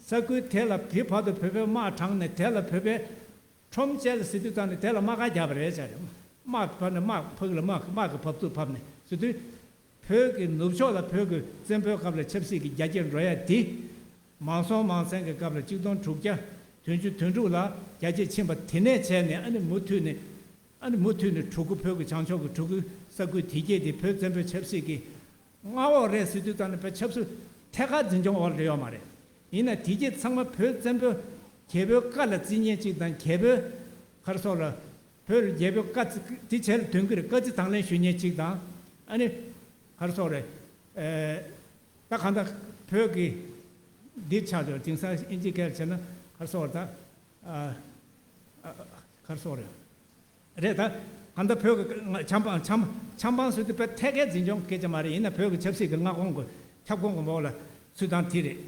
ས་ཁུལ་དེ་ལ་དེ་བར་དུ་བོད་པའི་དམག་དྲངས་ནས་དེ་ལ་བོད་པའི་ཁྲོམ་བཅལ་ཟེར་དུས་ཙང་ནས་དེ་ལ་དམག་སྒར་བརྒྱབ་པ་རེད་བྱ་རེད། དམག་བབས་ནས་དམག་ཕུག་ལ་དམག་དམག་གི་བབས་ཚུགས་བབས་ནས་ཟེར་དུས། བོད་ཀྱི་ནུབ་ཕྱོགས་ལ་བོད་ཀྱི་བཙན་པོའི་སྐབས་ལ་ཆབ་སྲིད་ཀྱི་རྒྱ་སྐྱེད་འགྲོ་ཡ་དེ། མང་སྲོང་མང་བཙན་གྱི་སྐབས་ལ་གཅིག་སྟོང་དྲུག་བརྒྱ་བདུན་ཅུ་དོན་དྲུག་ལ་རྒྱ་སྐྱེད་ཕྱིན་པ་དེ་ནས་བྱས་ནས་ཨ་ནི་མུ་མཐུད་ནས། ཨ་ནི་མུ་མཐུད་ནས་གྲུ་གུ་བོད་ཀྱི་བྱང་ཕྱོགས་ཀྱི་གྲུ་གུ་ས་ཁུལ་དེ་གྱད་དེ་བོད་བཙན་པོའི་ཆབ་སྲིད་ཀྱི་མངའ་འོག་རེད་ཟེར་དུས་ཙང་ནས་བོད་ཆབ་སྲིད་ཐད་ཀར་འཛིན་སྐྱོང་འོག་ལ་ཡོད་མ་རེད། ཡིན་ན་དེ་གྱད་ཚང་མ་བོད་བཙན་པོ་རྒྱལ་པོའི་བཀའ་ལ་བརྩི་མཁན་གཅིག་དང་རྒྱལ་པོའི་ག་རེ་ཟེར་དགོས་རེད། བོད་རྒྱལ་པོའི་བཀའ་བརྩི་དེ་བྱས་ལ་དོན་གྱི་རེད། བཀའ་བརྩི་དང་ལེན་ཞུ་མཁན་གཅིག་དང་། ཨ་ནི་ག་རེ་ཟེར་དགོས་རེད། ཨེ། ད་གང་ལྟར་བོད་ཀྱི་འདི་ཆགས་ཡོད། དེང་སང་ཨིན་ཇི་སྐད་ལ་བྱས་ན་ག་རེ་ཟེར་དགོས་རེད་ད། ཨ། ཨ། ག་རེ་ཟེར་དགོས་རེད། རེད་ད། གང་ལྟར་བོད་ཀྱི་ཆབ་འབངས་ཆབ་ཆབ་འབངས་ཟེར་དུས་དཔེ་ཐད་ཀའི་འཛིན་སྐྱོང་སྐད་ཆ་མ་རེད། ཡིན་ན་བོད་ཀྱི་ཆབ་སྲིད་ཀྱི་མངའ་ཁོངས་ཀྱི་ཁྱབ་ཁོངས་ཀྱི་འོག་ལ་ཚུད་སྟངས་དེ་རེད།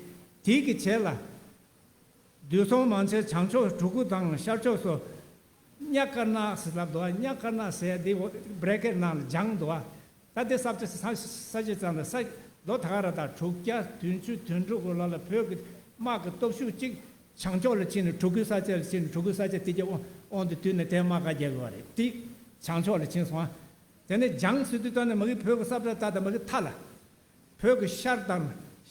དེའི་གི་རྗེས་ལ། འདུས་སྲོང་མང་བཙན་བྱང་ཕྱོགས་གྲུ་གུ་དང་ཤར་ཕྱོགས་སུ། གཉའ་དཀར་ནག་ཟེར་ལབ་འདུག་ག་གཉའ་དཀར་ནག་ཟེར་དེ་བྷེ་རེ་ཀེཊ་ནང་ལ་སྦྱངས་འདུག་ག་ད་དེ་ས་ཆ་ས་ས་ཆ་ཙམ་ལ་ས་ལོ་ད་ག་ར་ད་དྲུག་བརྒྱ་བདུན་ཅུ་དོན་དྲུག་གི་ལོ་ལ་བོད་ཀྱི་དམག་གི་སྟོབས་ཤུགས་གཅིག་བྱང་ཕྱོགས་ལ་ཕྱིན་ནས་གྲུ་གུའི་ས་ཆ་ལ་ཕྱིན་ནས་གྲུ་གུའི་ས་ཆ་དེ་གྱད་དབང་དབང་དུ་བསྡུས་ནས་དེ་དམག་སྒར་རྒྱག་གི་ཡོད་རེད། དེ་བྱང་ཕྱོགས་ལ་ཕྱིན་སོང་ཨ། དེ་ནས་སྦྱངས་ཟེར་དུས་ད་ནི་མ་གི་བོད་ཀྱི་ས་ཁྲ་ད་ད་མ་གི་མཐའ་ལ། བོད་ཀྱི་ཤར་དང་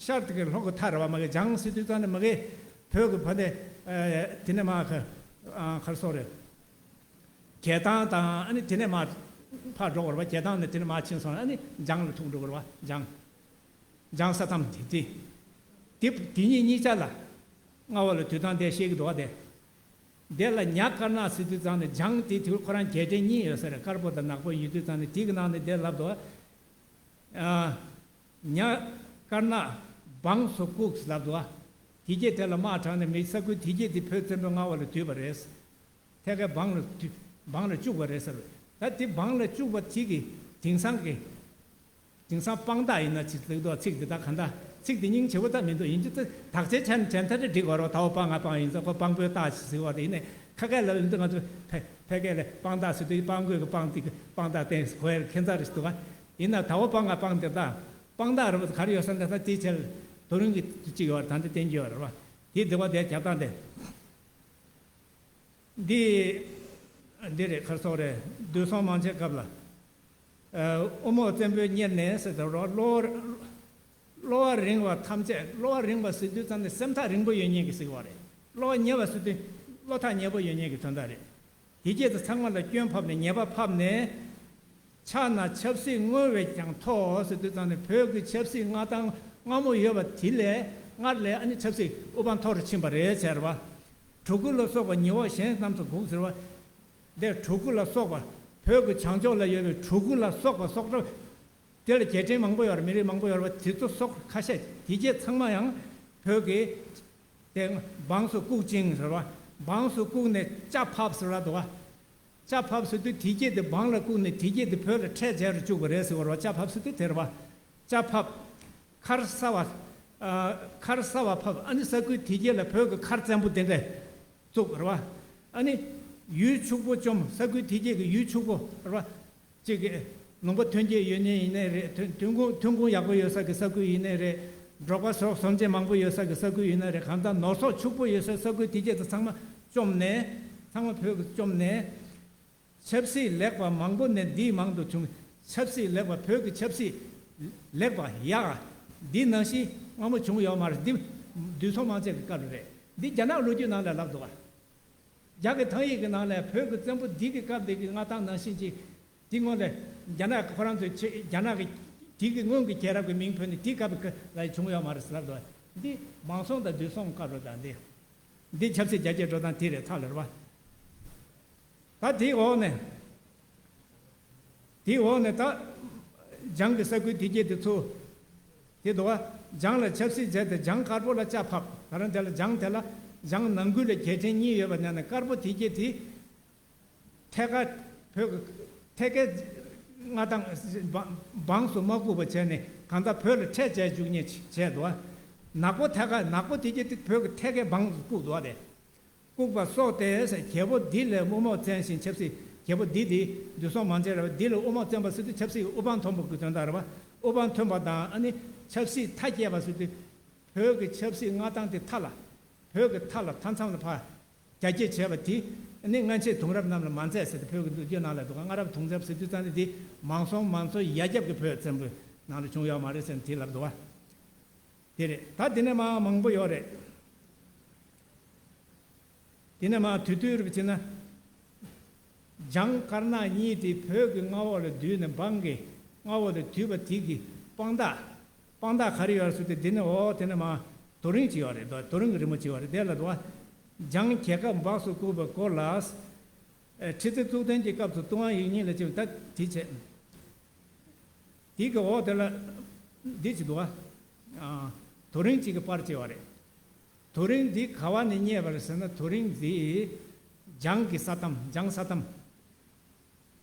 ཤར་དེ་གི་ལྷོ་གི་མཐའ་རེད་བ། མ་གི་སྦྱངས་ཟེར་དུས་ཙང་ནས་མ་གི་བོད་ཀྱི་ཕ་ནས་ཨ་དེ་ནས་མ་གི་ཨ་ག་རེ་ཟེར་དགོས་རེད། རྒྱལ་ཐང་དང་ཨ་ནི་དེ་ནས་མ་ཕར་འགྲོ་དགོས་རེད་བ། རྒྱལ་ཐང་ནས་དེ་ནས་མ་ཕྱིན་སོང་ཨ་ནི་སྦྱངས་ལ་ཐུག་འགྲོ་དགོས་རེད་བ། སྦྱངས་སྦྱངས་ས་མཚམས་དེ་དེ་དེ་དེ་གཉིས་གཉིས་ཆ་ལ་མངའ་འོག་ལ་དུས་དང་དེ་བཤད་ཀྱི་འདུག་བ་དེ། དེ་ལ་གཉའ་དཀར་ནག་ཟེར་དུས་ཙང་ནས་སྦྱངས་དེ་དུས་ཁོ་རང་རྒྱལ་ཕྲན་གཉིས་ཡོད་ས་རེད། དཀར་པོ་དང་ནག་པོ་ཡོད་དུས་ཙང་ནས་དེ་གི་ནང་ནས་དེ་ལབ་འདུག་བ། ཨ། གཉའ་དཀར་ནག་འབངས་སུ་བཀུག་ལབ་འདུག་བ། དེ་གྱད་དེ་ལ་དམག་དྲངས་ནས་མི་ས་ཁུལ་དེ་གྱད་དེ་བོད་བཙན་པོའི་མངའ་འོག་ལ་བསྡུས་པ་རེད། ཐད་ཀའི་འབངས་ལ་བསྡུས་འབངས་ལ་བཅུག་པ་རེད་ཟེར་བས། ད་དེ་འབངས་ལ་བཅུག་པ་དེ་གི་དེང་སང་གི་དེང་སང་དཔང་རྟགས་ཡིན་ན་ཅིག་ལེགས་འདུག་ཚིག་འདི་དག་གང་ལྟར་ཚིག་འདི་སྙིང་རྗེ་པོ་ད་མི་འདུག་ཡིན་གྱི་ད་དག་ཆའི་ཆ་ནས་དྲན་ཐ་དེ་འགྲིག་གོ་རོགས། ད་བོ་དཔང་ང་དཔང་ཡིན་ཙང་ཁོ་དཔང་པོའི་རྟགས་ཞིག་ཟེར་བ་དེ་ཡིན་ནས་ཁ་སྐད་ལ་ཡིན་དུས་ང་ཚོ་ཕལ་ཕལ་སྐད་ལ་དཔང་རྟགས་ཟེར་དུས་དཔང་པོའི་གི་དཔང་དེ་གི་དཔང་རྟགས་བསྟན་གོ་ཡ་ཁྱད་མཚར་རེ་ཞིག་འདུག་ག་ཡིན་ན་ད་བོ་དཔང་ང་དཔང་དེ་ད་དཔང་རྟགས་རེད་པ། ག་རེ་ཡོད་ས་འདི་ད་དེའི་ཆེད་དོ་རུང་གི་གཅིག་ཡོད་རེད། ད་འདི་བསྟན་གྱི་ཡོད་རེད་བ། དེ་འདི་བ་དེ་རྒྱབ་སྟངས་དེ། འདི་འདི་རེད། ག་རེ་ཟེར་དགོས་རེད། འདུས་སྲོང་མང་བྱེད་སྐབས་ལ། ཨ། དབུ་རྨོག་བཙན་པོའི་གཉེར་ནས་ཟེར་དུས་རོ་བློ་བློ་བ་རིང་བ་ཐམས་ཅད། བློ་བ་རིང་བ་ཟེར་དུས་ཙམ་ནས་སེམས་ཐག་རིང་པོ་ཡོད་མཁན་གྱི་ཟེར་བ་རེད། བློ་བ་ཉེ་བ་ཟེར་དུས་བློ་ཐག་ཉེ་པོ་ཡོད་མཁན་གྱི་དོན་དག་རེད། དེ་སྐད་དུ་ཚང་མ་ལ་སྐྱོན་ཕབ་ནས་ཉེས་པ་ཕབ་ནས། ཕྱག་ན་ཆབ་སྲིད་བསྔོ་བས་ཀྱང་མཐོ་ཟེར་དུས་ཙམ་ནས་བོད་ཀྱི་ཆབ་སྲིད་མངའ་ཐང་སྔ་མོ་ཡོད་པ་དེ་ལས་སྔར་ལས་ཨ་ནི་ཆབ་སྲིད་དབུ་འཕང་མཐོ་རུ་ཕྱིན་པ་རེད་ཟེར་བ། གྲུ་གུ་ལ་སོགས་པ་ཉེ་བ་གཞན་རྣམས་སུ་དགུག་ཟེར་བ། འདིར་གྲུ་གུ་ལ་སོགས་པ། བོད་ཀྱི་བྱང་ཕྱོགས་ལ་ཡོད་པའི་གྲུ་གུ་ལ་སོགས་པ་སོགས་སོགས། དེ་ལ་རྒྱལ་ཕྲན་མང་པོ་ཡོད་རེད། མི་རིགས་མང་པོ་ཡོད་རེད་བ། དེ་ཚོ་སོགས་ཁ་ཤས་དེ་སྐད་ཚང་མ་ཡང་བོད་ཀྱི་དེ་འབངས་སུ་བཀུག་ཅིང་ཟེར་བ། འབངས་སུ་བཀུག་ནས་ལྕགས་ཕབ་ཟེར་བ་འདུག་བ། ལྕགས་ཕབ་ཟེར་དུས་དེ་སྐད་དེ་འབངས་ལ་བཀུག་ནས་དེ་སྐད་དེ་བོད་ལ་ཁྲལ་འཇལ་རུ་བཅུག་པ་རེད་ཟེར་བ་རེད་བ། ལྕགས་ཕབ་ཟེར་དུས་དེ་རེད་བ། ལྕགས་ཕབ། མཁར་ས་བ། ཨ། མཁར་ས་བ་ཕབ། ཨ་ནི་ས་ཁུལ་དེ་སྐད་ལ་བོད་ཀྱི་མཁར་བཙན་པོ་དེ་འདྲ་བཙུགས་རེད་བ། ཨ་ནི་ཡུལ་ཕྱུག་པོ་བཅོམ། ས་ཁུལ་དེ་སྐད་ཀྱི་ཡུལ་ཕྱུག་པོ་རེད་བ། གཅིག་གི་ལུང་པ་ཐོན་སྐྱེད་ཡོད་མཁན་ཡིན་ནའི་རེད། ཐོན་ཐོན་ཁུངས་ཐོན་ཁུངས་ཡག་པོ་ཡོད་ས་གི་ས་ཁུལ་ཡིན་ནའི་རེད། འབྲོག་པ་སོགས་སོན་ཆེན་མང་པོ་ཡོད་ས་གི་ས་ཁུལ་ཡིན་ནའི་རེད། གང་ལྟར་ནོར་སོགས་ཕྱུག་པོ་ཡོད་ས་ས་ཁུལ་དེ་སྐད་དུ་ཚང་མ་བཅོམ་ནས། ཚང་མ་བོད་ཀྱི་བཅོམ་ནས། ཆབ་སྲིད་ལེགས་པ་མང་པོ་ནས་འདིའི་མང་དུ་བྱུང་། ཆབ་སྲིད་ལེགས་པ། བོད་ཀྱི་ཆབ་སྲིད་ལེགས་པ་ཡག་འདི་ནང་བཞིན་སྔ་མོ་བྱུང་ཡོད་མ་རེད། འདི་དུས་ཚོད་མང་ཆེ་གི་སྐབས་རེད། འདི་རྒྱ་ནག་ལོ་རྒྱུས་ནང་ལ་ལབ་འདུག་བ། རྒྱ་གི་ཐང་ཡིག་གི་ནང་ལ་བོད་ཀྱི་བཙན་པོ་འདི་གི་སྐབས་འདི་གི་མངའ་ཐང་ནང་བཞིན་གྱི་དེ་སྔོན་ལ་རྒྱ་ནག་གི་ཁོ་རང་ཚོའི་ཆེ་རྒྱ་ནག་གི་དེ་གི་སྔོན་གྱི་རྒྱལ་རབས་ཀྱི་མིང་བོས་ནས་དེ་སྐབས་ཀྱི་ལ་བྱུང་ཡོད་མ་རེད་ཟེར་ལབ་འདུག་བ། འདི་མང་སྲོང་དང་དུས་གསུམ་སྐབས་རེད། ད་འདི་འདི་ཆབ་སྲིད་རྒྱ་སྐྱེད་འགྲོ་སྟངས་དེ་རེད། ཐག་ལ་རེད་བ། ད་དེའི་འོག་ནས། དེའི་འོག་ནས་ད་འཇང་གི་ས་ཁུལ་དེ་སྐད་དེ་ཚོ། དེ་འདུག་བ། འཇང་ལ་ཆབ་སྲིད་མཛད་དེ་འཇང་དཀར་པོ་ལ་ལྕགས་ཕབ། ད་རང་དེ་ལ་འཇང་དེ་ལ་འཇང་ནང་ཁུལ་ལ་རྒྱལ་ཕྲན་གཉིས་ཡོད་པ་ནང་ནས་དཀར་པོ་དེ་སྐད་དེ་ཐད་ཀར་བོད་ཀྱི་ཐད་ཀའི་མངའ་ཐང་འབངས་སུ་མ་བཀུག་པ་བྱས་ནས་གང་ལྟར་བོད་ལ་ཁྲལ་འཇལ་བཅུག་མཁན་བྱས་འདུག་བ། ནག་པོ་ཐད་ཀར་ནག་པོ་དེ་སྐད་དེ་བོད་ཀྱི་ཐད་ཀའི་འབངས་སུ་བཀུག་འདུག་བ། དེ། བཀུག་པ་སོགས་ཏེ། རྒྱལ་པོ་འདི་ལས་དབུ་རྨོག་བཙན་ཞིང་ཆབ་སྲིད། རྒྱལ་པོ་འདི་དེ་དུས་གསུམ་མང་ཆེ་རེད་བ། འདི་ལས་དབུ་རྨོག་བཙན་པ་ཟེར་དུས་ཆབ་སྲིད་དབུ་འཕང་མཐོན་པོ་གི་དོན་དག་རེད་བ། དབུ་འཕང་མཐོན་པ་དང་། ཨ་ནི་ཆབ་སྲིད་མཐའ་རྒྱས་པ་ཟེར་དུས་བོད་ཀྱི་ཆབ་སྲིད་མངའ་ཐང་དེ་མཐའ་ལ། བོད་ཀྱི་མཐའ་ལ་མཐའ་མཚམས་ལ་ཕར་རྒྱ་སྐྱེད་བྱས་པ་དེ། ཨ་ནི་སྔ་ཕྱིའི་དུང་རབས་རྣམས་ལ་མ་མཛད་ཟེར་ཏེ་བོད་ཀྱི་མདོ་རྒྱུད་ནང་ལ་འདུག་ག། སྔ་རབས་དུང་རབས་ཟེར་དུས་ཙང་ནི་དེ་མང་སྲོང་མང་གཙོ་ཡ་རྒྱབ་ཀྱི་བོད་བཙན་པོའི་ནང་ལ་བྱུང་ཡོད་མ་རེད་ཟེར་ནས་དེ་ལབ་འདུག་བ། དེ་རེད། ད་དེ་ནས་མར་མང་པོ་ཡོད་རེད། དེ་ནས་མར་དུས་དུས་རུ་བྱས་ན། འཇང་དཀར་ནག་གཉིས་དེ་བོད་ཀྱི་མངའ་འོག་ལ་བསྡུས་ནས། འབངས་ཀྱི་མངའ་འོག་ལ་བསྡུས་པ་དེ་གི་དཔང་རྟགས། དཔང་རྟགས་ག་རེ་ཡོད་རེད་ཟེར་དུས། དེ་ནས་འོ་དེ་ནས་མར་རྡོ་རིང་ཅིག་ཡོད་རེད། རྡོ་རྡོ་རིང་གི་རི་མོ་ཅིག་ཡོད་རེད། དེ་ལ་འདུག་བ། འཇང་རྒྱལ་ཁབ་འབངས་སུ་བཀུག་པའི་སྐོར་ལ། ཨེ། ཁྲི་བཙུན་གཙུག་བརྟན་གྱི་སྐབས་སུ་ཏུའུ་ཝན་ཡིག་རྙིང་ལ་བྱས་པ། ད་དེ་བྱས། དེ་གི་འོག་དེ་ལ་འདི་ཅིག་འདུག་བ། ཨ། རྡོ་རིང་གཅིག་གི་པར་བྱས་པ་རེད། རྡོ་རིང་འདི་ག་བ་ནས་རྙེད་པ་རེད་ཟེར་ན། རྡོ་རིང་འདི་འཇང་གི་ས་ཐམ། འཇང་ས་ཐམ།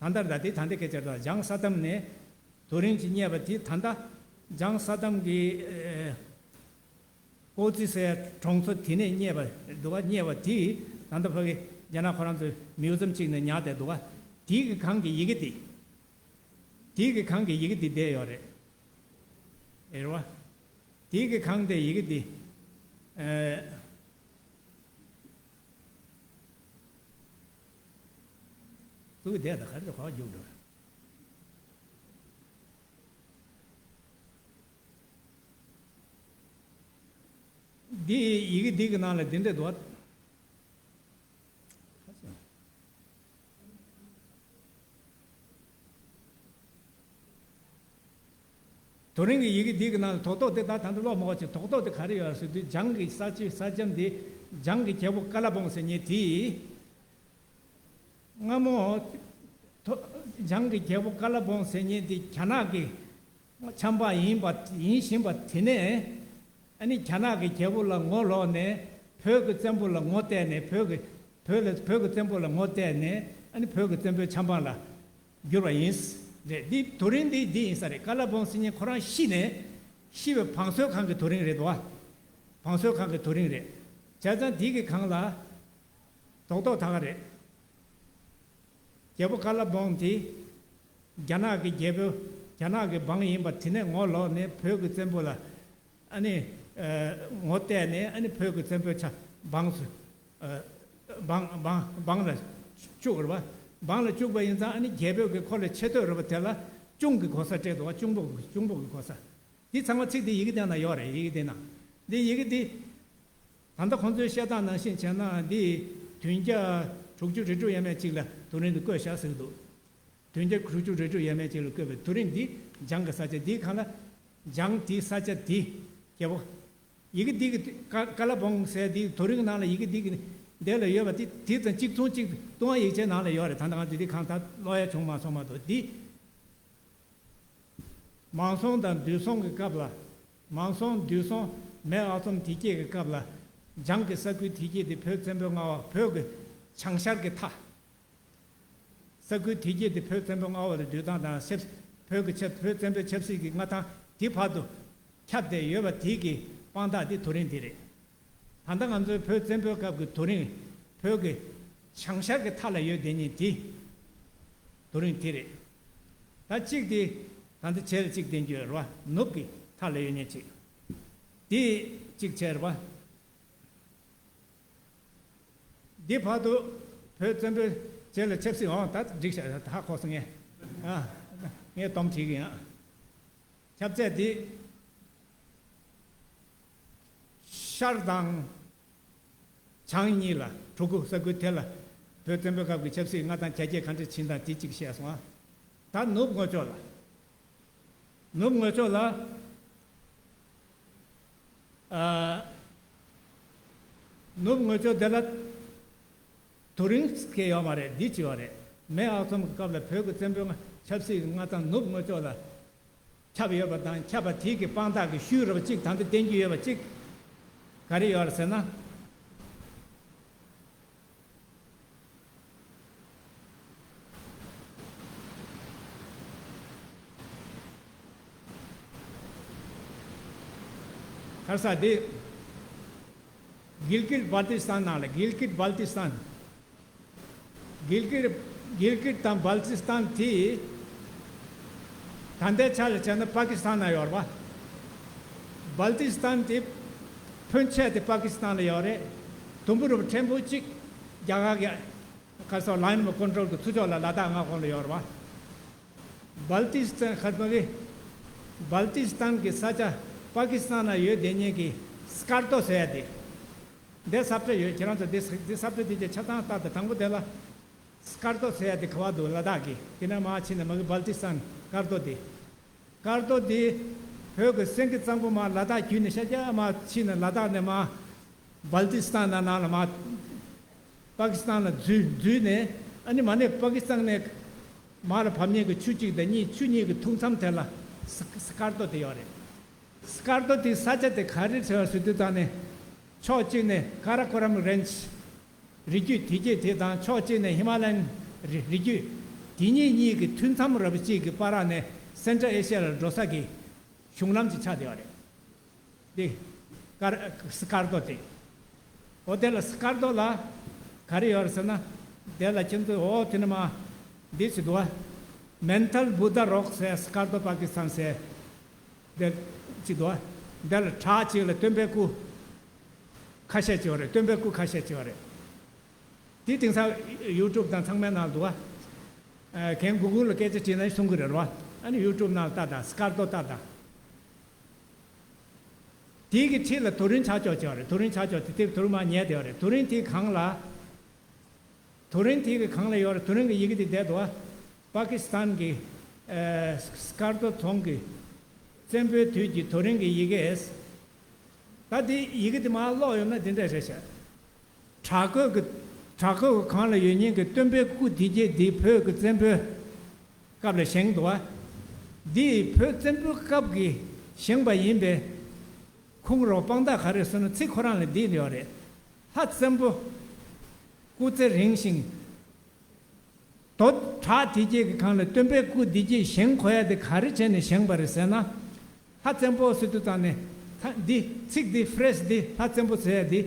ད་ལྟ་ད་ལྟའི་ད་ལྟའི་སྐད་ཆ་རེད། འཇང་ས་ཐམ་ནས་རྡོ་རིང་གཅིག་རྙེད་པ་དེ། ད་ལྟ་འཇང་ས་ཐམ་གྱི། ཨེ། ཀོ་ཙི་ཟེར་གྲོང་ཚོ་དེ་ནས་རྙེད་པ་འདུག་བ། རྙེད་པ་དེ་ད་ལྟ་ཕ་གི་རྒྱ་ནག་ཁོ་རང་ཚོའི་མིའུ་ཛམ་གཅིག་ནས་ཉར་བསྡད་འདུག་བ། དེ་གི་སྒང་གི་ཡི་གེ་དེ། དེ་གི་སྒང་གི་ཡི་གེ་དེ་བསྡད་ཡོད་རེད། ཨེ་རེད་བ། དེ་གི་སྒང་དེ་ཡི་གེ་དེ། ཨེ། ཚུགས་བསྡད་ད་ག་རེ་གོ་རྒྱུག་འགྲོ། འདི་ཡི་གེ་འདི་གི་ནང་ལ་འདི་འདྲ་འདུག་བ། རྡོ་རིང་གི་ཡི་གེ་འདི་གི་ནང་ལ་རྡོག་རྡོག་དེ་ད་ད་ལྟ་ཀློག་མ་དགོས་ཅིག། རྡོག་རྡོག་དེ་ག་རེ་ཡོད་ཟེར་དུས། འཇང་གི་ས་ཆའི་ས་ཁྱམས་དེ་འཇང་གི་རྒྱལ་པོ་ཀ་ལ་བོང་ཟེར་མཁན་དེས། སྔ་མོ། ཐོ། འཇང་གི་རྒྱལ་པོ་ཀ་ལ་བོང་ཟེར་མཁན་དེ་རྒྱ་ནག་གི་ཆབ་འབངས་ཡིན་པ། ཡིན་བཞིན་པ། དེ་ནས་ཨ་ནི་རྒྱ་ནག་གི་རྒྱལ་པོ་ལ་ངོ་ལོག་ནས། བོད་ཀྱི་བཙན་པོ་ལ་ངོ་བལྟས་ནས། བོད་ཀྱི། བོད་ལ། བོད་ཀྱི་བཙན་པོ་ལ་ངོ་བལྟས་ནས། ཨ་ནི་བོད་ཀྱི་བཙན་པོའི་ཆབ་འབངས་ལ་གྱུར་པ་ཡིན། རེད། འདི་རྡོ་རིང་འདི་འདི་ཡིན་ས་རེད། ཀ་ལ་བོང་ཟེར་མཁན་ཁོ་རང་ཤི་ནས། ཤི་བའི་བང་སོའི་སྒང་གི་རྡོ་རིང་རེད་དོ། བང་སོའི་སྒང་གི་རྡོ་རིང་རེད། བྱས་ཙང་འདི་གི་སྒང་ལ་རྡོག་རྡོག་ད་ག་རེད། རྒྱལ་པོ་ཀ་ལ་བོང་དེ་རྒྱ་ནག་གི་རྒྱལ་པོ། རྒྱ་ནག་གི་འབངས་ཡིན་པ་དེ་ནས་ངོ་ལོག་ནས་བོད་ཀྱི་བཙན་པོ་ལ། ཨ་ནི། ཨ། ངོ་བལྟས་ནས། ཨ་ནི་བོད་ཀྱི་བཙན་པོའི་ཆབ་འབངས་སུ། ཨ། འབངས། འབངས། འབངས་ལ་བཅུག་རེད་པ། འབངས་ལ་བཅུག་པ་ཡིན་ཙང་། ཨ་ནི་རྒྱལ་པོ་གི་ཁོ་ལ་ཆེ་བསྟོད་རེད་པ། དེ་ལ་གཅུང་གི་གོ་ས་སྤྲད་འདུག་བ། གཅུང་པོ། གཅུང་པོ་གི་གོ་ས། འདི་ཚང་མ་ཚིག་དེ་ཡི་གེ་དེ་ན་ཡོད་རེད། ཡི་གེ་དེ་ན། འདི་ཡི་གེ་འདི། ད་ལྟ་ཁོང་ཚོའི་བཤད་སྟངས་ནང་བཞིན་བྱས་ན། འདི་བདུན་བརྒྱ་དྲུག་ཅུ་རེ་དྲུག་ཡས་མས་ཅིག་ལ་རྡོ་རིང་འདི་བརྐོས་བཞག་ཟེར་གྱི་འདུག་བདུན་བརྒྱ་དྲུག་ཅུ་རེ་དྲུག་ཡས་མས་ཅིག་ལ་བརྐོས་པའི་རྡོ་རིང་འདི་འཇང་གི་ས་ཆ་འདིའི་སྒང་ལ། འཇང་དེའི་ས་ཆ་དེ། རྒྱལ་པོ། ཡི་གེ་འདི་གི་ཀ་ཀ་ལ་བོང་ཟེར་དེའི་རྡོ་རིང་ནང་ལ་ཡི་གེ་འདི་གི་འདི་ལ་ཡོད་པ་དེ། དེ་དང་གཅིག་མཚུངས་གཅིག་ཏུ་ཏུའུ་ཝན་ཡིག་ཆའི་ནང་ལ་ཡོད་རེད། ད་ལྟ་ང་ཚོས་འདི་གང་ལྟར་ཀློག་ཡ་བྱུང་མ་སོང་མ་གཏོགས། འདི། མང་སྲོང་དང་དུས་གསུམ་གྱི་སྐབས་ལ། མང་སྲོང་དུས་གསུམ་མེས་ཨག་ཚོམ་དེ་སྐྱེས་ཀྱི་སྐབས་ལ། འཇང་གི་ས་ཁུལ་དེ་སྐྱེས་དེ་བོད་བཙན་པོའི་མངའ་འོག། བོད་ཀྱི་བྱང་ཤར་གྱི་མཐའ། ས་ཁུལ་དེ་གྱད་དེ་བོད་བཙན་པོའི་མངའ་འོག་ལ་སྡོད་སྟངས་དང་ཆབ་བོད་ཀྱི་ཆབ་བོད་བཙན་པོའི་ཆབ་སྲིད་ཀྱི་མངའ་ཐང་དེ་བར་དུ་ཁྱབ་བསྡད་ཡོད་པ་དེ་གི་དཔང་རྟགས་དེ་དོ་རིང་དེ་རེད། ད་ལྟ་ང་ཚོའི་བོད་བཙན་པོའི་སྐབས་ཀྱི་དོ་རིང་བོད་ཀྱི་བྱང་ཤར་གྱི་མཐའ་ལ་ཡོད་བསྡད་མཁན་དེ་དོ་རིང་དེ་རེད། ད་གཅིག་དེ་ད་ལྟ་བྱེད་ལ་གཅིག་བསྟན་རྒྱུ་ཡོད་རེད་བ། ནུབ་ཀྱི་མཐའ་ལ་ཡོད་མཁན་གཅིག་དེ་གཅིག་བྱས་རེད་བ། འདི་བར་དུ་བོད་བཙན་པོའི་རྗེས་ལ་ཆབ་སྲིད་འོང་ད་འགྲིག་ཤག་ཧ་གོ་སོང་ངས། ཨ། ངས་སྡོམ་བྱེད་ཀྱི་ཡིན། ཨ། ཁྱབ་ཚད་འདི་ཤར་དང་བྱང་གཉིས་ལ་གྲུ་གུ་ས་ཁུལ་དེ་ལ་བོད་བཙན་པོའི་སྐབས་ཀྱི་ཆབ་སྲིད་མངའ་ཐང་རྒྱ་སྐྱེད་ག་འདྲ་ཕྱིན་དང་དེ་གཅིག་བཤད་སོང་། ཨ། ད་ནུབ་ངོས་ཕྱོགས་ལ། ནུབ་ངོས་ཕྱོགས་ལ། ཨ། ནུབ་ངོས་ཕྱོགས་དེ་ལ་དོ་རིང་སྐད་ཡོད་མ་རེད། འདི་ཅི་ཡོད་རེད། མེས་ཨག་ཚོམ་གྱི་སྐབས་ལ་བོད་ཀྱི་བཙན་པོའི་ཆབ་སྲིད་ཀྱི་མངའ་ཐང་ནུབ་ངོས་ཕྱོགས་ལ་ཁྱབ་ཡོད་པ་དང་ཁྱབ་པ་དེའི་གི་དཔང་རྟགས་ཀྱི་ཤུལ་རེད་པ་གཅིག་ད་ལྟ་བསྟན་རྒྱུ་ཡོད་པ་གཅིག་ག་རེ་ཡོད་རེད་ཟེར་ན། ག་རེ་ཟེར་དེ། གིལ་གིད་སྦལ་ཏི་སི་ཐན་ནང་ལ་གིལ་གིད་སྦལ་ཏི་སི་ཐན། གིལ་གིད། གིལ་གིད་དང་སྦལ་ཏི་སི་ཐན་དེ་ད་ལྟའི་ཆ་ལ་བྱས་ན་པ་ཀི་སི་ཐན་ན་ཡོད་རེད་པ། སྦལ་ཏི་སི་ཐན་དེ་ཕོན་ཆེ་དེ་པ་ཀི་སི་ཐན་ལ་ཡོད་རེད། དུམ་བུ་རུ་ཕྲན་བུ་གཅིག་རྒྱ་གར་གྱི་ག་རེ་ཟེར་ལའིན་ཨོཕ་ཀོན་ཊོལ་གྱི་ཚུར་ཕྱོགས་ལ་ལ་དྭགས་མངའ་ཁོངས་ལ་ཡོད་རེད་པ། སྦལ་ཏི་སི་ཐན་ཁ་ཐོག་ནི། སྦལ་ཏི་སི་ཐན་གྱི་ས་ཆ་པ་ཀི་སི་ཐན་ན་ཡོད་བསྡད་མཁན་གྱི་སི་ཀར་ཏོ་ཟེར་ཡ་དེ། འདི་ས་བཀྲ་ཡོད། ཁྱེད་རང་ཚོ་འདི་འདི་ས་བཀྲ་དེ་གྱད་ཆ་ཚང་ལྟ་དང་། དང་པོ་དེ་ལ་སི་ཀར་ཏོ་ཟེར་ཡ་དེ་ག་བ་འདུག་ལ་དྭགས་ཀྱི་དེ་ནས་མར་ཕྱིན་ནས་མ་གི་སྦལ་ཏི་སི་ཐན་སི་ཀར་ཏོ་དེ། སི་ཀར་ཏོ་དེ་བོད་ཀྱི་སེང་གེ་གཙང་པོ་མར་ལ་དྭགས་བརྒྱུད་ནས་ཤར་རྒྱག་མར་ཕྱིན་ནས་ལ་དྭགས་ནས་མར་སྦལ་ཏི་སི་ཐན་ནང་ལ་མར། པ་ཀི་སི་ཐན་ལ་འཛུལ་འཛུལ་ནས། ཨ་ནི་མར་ནས་པ་ཀི་སི་ཐན་ནས་མར་ལ་བབས་མཁན་གྱི་ཆུ་གཅིག་དང་གཉིས། ཆུ་གཉིས་ཀྱི་ཐུག་མཚམས་དེ་ལ་སི་སི་ཀར་ཏོ་དེ་ཡོད་རེད། སི་ཀར་ཏོ་དེ་ས་ཆ་དེ་ག་རེ་ཟེར་བ་ཟེར་དུས་ཙང་ནས། ཕྱོགས་གཅིག་ནས་ཀ་ར་ཀོ་རམ་རེན་ཇི་རི་རྒྱུད་དེ་གྱད་དེ་དང་། ཕྱོགས་གཅིག་ནས་ཧི་མ་ལ་ཡན་རི་རི་རྒྱུད་དེ་གཉིས་གཉིས་ཀྱི་ཐུག་མཚམས་ར་བ་གཅིག་གི་བར་ནས་སེན་ཊྲལ་ཨེ་ཤི་ཡ་ལ་འགྲོ་ས་གི་གཞུང་ལམ་ཅིག་ཆགས་བསྡད་ཡོད་རེད། འདི་ཀར་སི་ཀར་ཏོ་དེ། འོ་དེ་ལ་སི་ཀར་ཏོ་ལ་ག་རེ་ཡོད་རེད་ཟེར་ན། དེ་ལ་ཁྱེད་ཚོས་འོ་དེ་ནས་མར་འདི་ཅིག་འདུག་བ། མེན་ཐལ་བུ་དྷ་རོག་ཟེར། སི་ཀར་ཏོ་པ་ཀི་སི་ཐན་ཟེར། དེ་ཅིག་འདུག་བ། དེ་ལ་བྲག་ཅིག་ལ་སྟོན་པའི་སྐུ་ཁ་ཤས་ཅིག་ཡོད་རེད། སྟོན་པའི་སྐུ་ཁ་ཤས་ཅིག་ཡོད་རེད། དེ་དེང་སང་ཡུ་ཊུབ་དང་ཚང་མའི་ནང་འདུག་བ། ཨ། གན་གུ་གུལ་ལ་སྐད་ཆ་དྲིས་ན་གསུང་གི་རེད་བ། ཨ་ནི་ཡུ་ཊུབ་ནང་ལ་ལྟ་དང་། སི་ཀར་ཏོ་ལྟ་དང་། དེའི་གི་འཁྲིས་ལ་དོ་རིང་ཆགས་ཆོག་ཅིག་ཡོད་རེད། དོ་རིང་ཆགས་ཆོག་དེ་དེ་དོ་རིང་མར་ཉལ་བསྡད་ཡོད་རེད། དོ་རིང་དེའི་སྒང་ལ། དོ་རིང་དེའི་གི་སྒང་ལ་ཡོད་རེད། དོ་རིང་གི་ཡི་གེ་དེ་བསྡད་འདུག་བ། པ་ཀི་སི་ཐན་གྱི། ཨ། སི་ཀར་ཏོ་རྫོང་གི་བཙན་པོའི་དུས་ཀྱི་དོ་རིང་གི་ཡི་གེ། ད་དེ་ཡི་གེ་དེ་མར་ཀློག་ཡོང་ན་དེ་འདྲ་རེད་ཤག་བྲག་བརྐོས་ཀྱི། བྲག་བརྐོས་ཀྱི་སྒང་ལ་ཡོད་མཁན་གྱི་སྟོན་པའི་སྐུ་དེ་གྱད་འདི་བོད་ཀྱི་བཙན་པོའི་སྐབས་ལ་བཞེངས་འདུག་བ། འདི་བོད་བཙན་པོའི་སྐབས་ཀྱི་བཞེངས་པ་ཡིན་པའི་ཁུངས་རོགས་དཔང་རྟགས་ག་རེ་ཟེར་ན། ཚིག་ཁོ་རང་ལ་འདི་ཡོད་རེད། ལྷ་བཙན་པོ་སྐུ་ཚེ་རིང་ཞིང་། རྡོ་བྲག་དེ་གྱད་ཀྱི་སྒང་ལ་སྟོན་པའི་སྐུ་འདི་གྱད་བཞེངས་དགོས་ཡ་དེ་ག་རེ་བྱས་ནས་བཞེངས་པ་རེད་ཟེར་ན། ལྷ་བཙན་པོ་ཟེར་དུས་ཙང་ནས། ད་འདི་ཚིག་འདི་ཕི་རེ་སི་འདི་ལྷ་བཙན་པོ་ཟེར་ཡ་འདི་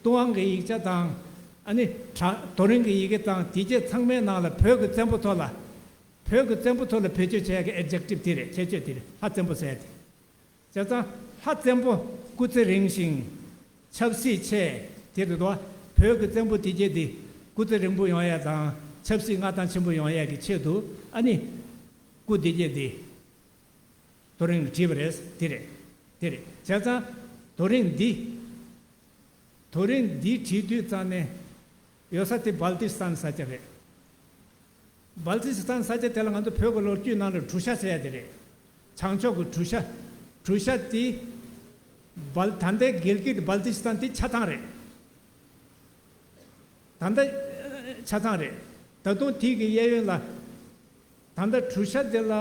ཏུན་ཧོང་གི་ཡིག་ཆ་དང་། ཨ་ནི་བྲག་དོ་རིང་གི་ཡི་གེ་དང་དེ་གྱད་ཚང་མའི་ནང་ལ་བོད་ཀྱི་བཙན་པོ་ཐོག་ལ། བོད་ཀྱི་བཙན་པོ་ཐོག་ལ་བེད་སྤྱོད་བྱེད་ཡ་གི་ཨེ་ཌི་ཇེག་ཊིབ་དེ་རེད། ཁྱད་ཆོས་དེ་རེད། ལྷ་བཙན་པོ་ཟེར་ཡ་དེ། བྱས་ཙང་ལྷ་བཙན་པོ་སྐུ་ཚེ་རིང་ཞིང་ཆབ་སྲིད་ཆེ། དེ་རེད་དོ། བོད་ཀྱི་བཙན་པོ་དེ་གྱད་དེ་སྐུ་ཚེ་རིང་པོ་ཡོང་ཡ་དང་ཆབ་སྲིད་མངའ་ཐང་ཆེན་པོ་ཡོང་ཡ་གི་ཆེད་དུ། ཨ་ནི་སྐུ་དེ་གྱད་དེ་དོ་རིང་ལ་བྲིས་པ་རེད། དེ་རེད། དེ་རེད། བྱས་ཙང་དོ་རིང་འདི། དོ་རིང་འདི་བྲིས་དུས་ཙང་ནས་ཡོད་ས་དེ་སྦལ་ཏི་སི་ཐན་ས་ཆ་རེད། སྦལ་ཏི་སི་ཐན་ས་ཆ་དེ་ལ་ང་ཚོ་བོད་ཀྱི་ལོ་རྒྱུས་ནང་ལ་གྲུ་ཤ་ཟེར་ཡ་དེ་རེད། བྱང་ཕྱོགས་ཀྱི་གྲུ་ཤ། གྲུ་ཤ་དེ་སྦལ། ད་ལྟའི་གིལ་གིད་སྦལ་ཏི་སི་ཐན་དེ་ཆ་ཚང་རེད། ད་ལྟ་ཆ་ཚང་རེད། ད་དུང་དེ་གི་གཡས་གཡོན་ལ། ད་ལྟ་གྲུ་ཤ་དེ་ལ།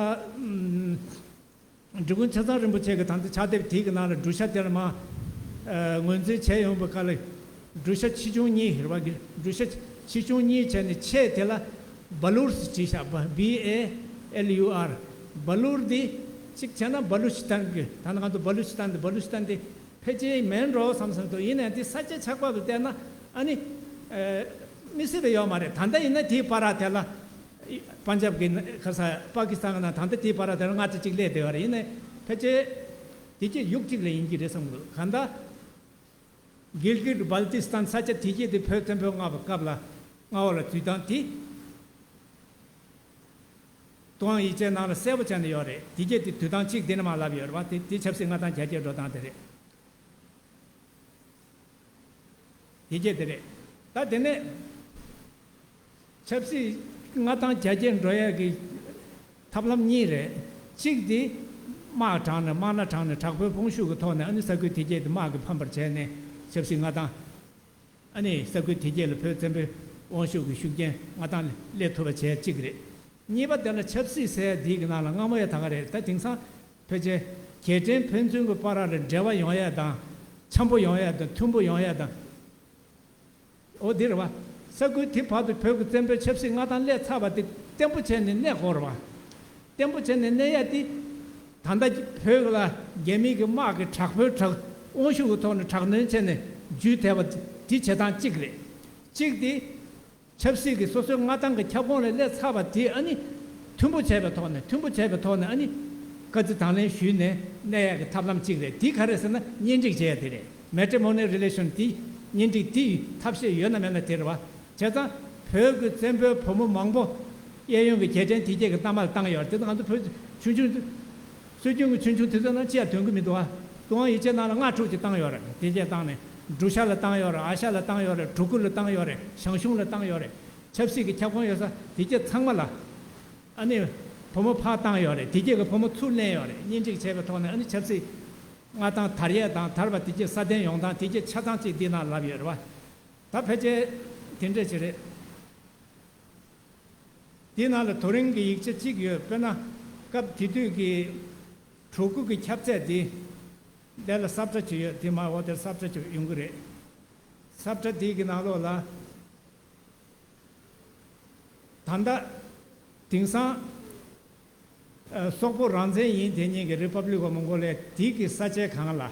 ཨམ། འབྲི་གུང་ཆ་ཚང་རིན་པོ་ཆེ་གི་ད་ལྟ་ཕྱག་དེབ་དེ་གི་ནང་ལ་གྲུ་ཤ་དེ་ལ་མར། ཨ། ངོས་འཛིན་བྱས་ཡོང་བའི་སྐབས་ལ། གྲུ་ཤ་ཆེ་ཆུང་གཉིས་རེད་བ། གྲུ་ཤ་ཆེ་ཆུང་གཉིས་བྱས་ནས་ཆེ་དེ་ལ་ བ་ལུར་ཟེར་བྲིས་ཤག་བ་B A L U R། བ་ལུར་འདི་གཅིག་བྱས་ན་བ་ལུ་ཅི་སི་ཐན་གྱི། ད་ནི་ང་ཚོ་བ་ལུ་ཅི་སི་ཐན་འདི་བ་ལུ་ཅི་སི་ཐན་འདི་ཕལ་ཆེར་མིན་འགྲོ་བསམ་བསམ་འདུག་ཡིན་ནའི་འདི་ས་ཆ་ཆགས་པ་ལ་བལྟས་ན་ཨ་ནི་ཨ་མི་སྲིད་པ་ཡོད་མ་རེད། ད་ལྟ་ཡིན་ན་དེའི་བར་དེ་ལ་པན་ཇབ་ཀྱི་ན་ག་ས་པ་ཀི་སི་ཐན་གྱི་ནང་ད་ལྟ་དེའི་བར་དེ་ལ་མངའ་ཁྲི་གཅིག་སླེབས་བསྡད་པ་རེད། ཡིན་ནའི་ཕལ་ཆེར་དེ་གཅིག་ཡུག་གཅིག་ལ་ཡིན་གྱི་རེད་བསམ་གྱི་འདུག་གང་ལྟར། གིལ་གིད་བལ་ཏི་སི་ཐན་ས་ཆ་དེ་གྱད་དེ་བོད་བཙན་པོའི་མངའ་བའི་སྐབས་ལ་མངའ་འོག་ལ་བསྡུས་སྟངས་དེ། ཏོའུ་ཝང་ཡིག་ཆའི་ནང་ལ་གསལ་པོ་བྱས་ནས་ཡོད་རེད། དེ་གྱད་དེ་བསྡུས་སྟངས་གཅིག་དེ་ནས་མར་ལབ་ཡོད་རེད་བ། དེ་དེ་ཆབ་སྲིད་མངའ་ཐང་རྒྱ་སྐྱེད་འགྲོ་སྟངས་དེ་རེད། དེ་གྱད་དེ་རེད། ད་དེ་ནས་ཆབ་སྲིད་མངའ་ཐང་རྒྱ་སྐྱེད་འགྲོ་ཡག་གི་ཐབས་ལམ་གཉིས་རེད། གཅིག་དེ་དམག་དྲངས་ནས་དམག་སྣ་དྲངས་ནས་དྲག་པོའི་དཔུང་ཤུགས་ཀྱི་ཐོག་ནས་ཨ་ནི་ས་ཁུལ་དེ་གྱད་དེ་དམག་གིས་ཕམ་པར་བྱས་ནས་ཆབ་སྲིད་མངའ་ཐང་། ཨ་ནི་ས་ཁུལ་དེ་གྱད་ལ་བོད་བཙན་པོའི་དབང་ཤུགས་ཀྱི་ཤུགས་རྐྱེན་མངའ་ཐང་སླེབས་ཐུབ་པ་བྱས་གཅིག་རེད། གཉིས་པ་དེ་ལ་ཆབ་སྲིད་ཟེར་ཡག་འདི་གི་ནང་ལ་སྔ་མོ་ཡང་ད་ག་རེད། ད་དེང་སང་ཕལ་ཆེར་རྒྱལ་ཕྲན་ཕན་ཚུན་གྱི་བར་ལ་འབྲེལ་བ་ཡོང་ཡག་དང་འཆམ་པོ་ཡོང་ཡག་དང་མཐུན་པོ་ཡོང་ཡག་དང་། འོ་འདི་རེད་བ། ས་ཁུལ་དེ་བར་དུ་བོད་ཀྱི་བཙན་པོའི་ཆབ་སྲིད་མངའ་ཐང་སླེབས་ཚར་བ་དེ་བརྟན་པོ་བྱས་ནས་གནས་དགོས་རེད་བ། བརྟན་པོ་བྱས་ནས་གནས་ཡག་དེ། ད་ལྟ་བོད་ལ་རྒྱ་མི་གི་དམག་གི་དྲག་པོའི་དྲག་དབང་ཤུགས་ཀྱི་ཐོག་ནས་དྲག་གནོན་བྱས་ནས་འཇུས་ཐལ་བ་དེ་བྱེད་སྟངས་གཅིག་རེད། གཅིག་དེ། ཆབ་སྲིད་ཀྱི་སོ་སོའི་མངའ་ཐང་གི་ཁྱབ་ཁོངས་ལ་སླེབས་ཚར་བ་དེ་ཨ་ནི་མཐུན་པོ་བྱས་པའི་ཐོག་ནས་མཐུན་པོ་བྱས་པའི་ཐོག་ནས་ཨ་ནི་བཀའ་བརྩི་དང་ལེན་ཞུས་ནས་གནས་ཡག་གི་ཐབས་ལམ་གཅིག་རེད། དེ་ག་རེ་ཟེར་ན་གཉེན་སྒྲིག་བྱེད་ཡག་དེ་རེད། Matrimonial relation དེ་གཉེན་སྒྲིག་དེ་ཐབས་ཤེས་ཡོད་ན་མེད་ན་དེ་རེད་བ། བྱས་ཙང་བོད་ཀྱི་བཙན་པོའི་བུ་མོ་མང་པོ་གཡས་གཡོན་གྱི་རྒྱལ་ཕྲན་དེ་གྱད་ཀྱི་མནའ་མར་བཏང་ཡོད་རེད། དེ་ང་ཚོ་བོད་ཆུང་ཆུང་སྲོལ་རྒྱུན་གྱི་ཆུང་ཆུང་དེ་ཚོ་ནང་ཅི་ཡང་དོན་གྱི་མི་འདུག་ཨ། ཏོའུ་ཝང་ཡིག་ཆའི་ནང་ལ་མངའ་ཕྲུག་ཅིག་བཏང་ཡོད་རེད། དེ་གྱད་བཏང་ནས་འབྲུག་ཤར་ལ་བཏང་ཡོད་རེད། ཨ་ཤ་ལ་བཏང་ཡོད་རེད། གྲུ་གུ་ལ་བཏང་ཡོད་རེད། ཞང་ཞུང་ལ་བཏང་ཡོད་རེད། ཆབ་སྲིད་ཀྱི་ཁྱབ་ཁོངས་ཡོད་ས་དེ་གྱད་ཚང་མ་ལ་ཨ་ནི་བུ་མོ་ཕར་བཏང་ཡོད་རེད། དེ་གྱད་ཀྱི་བུ་མོ་ཚུར་ལེན་ཡོད་རེད། གཉེན་སྒྲིག་བྱས་པའི་ཐོག་ནས་ཨ་ནི་ཆབ་སྲིད་མངའ་ཐང་དར་ཡག་དང་དར་བ་དེ་གྱད་སྲ་བརྟན་ཡོང་སྟངས་དེ་གྱད་ཆ་ཚང་གཅིག་འདི་ནང་ལབ་ཡོད་རེད་བ། ད་ཕལ་ཆེར་དེ་འདྲ་ཅིག་རེད། དེའི་ནང་ལ་དོ་རིང་གི་ཡིག་ཆ་གཅིག་ཡོད། དཔེར་ན་སྐབས་དེ་དུས་ཀྱི་གྲུ་གུ་གི་ཁྱབ་ཚད་དེ་དེ་ལ་ས་བཀྲ་ཅིག་ཡོད། དེ་མར་འོག་དེར་ས་བཀྲ་ཅིག་ཡོང་གི་རེད། ས་བཀྲ་དེ་གི་ནང་ལོགས་ལ་ད་ལྟ་དེང་སང་ཨ་སོག་པོ་རང་བཙན་ཡིན་དེ་ཉིད་ཀྱི་Republic of Mongolia དེ་གི་ས་ཆའི་སྒང་ལ།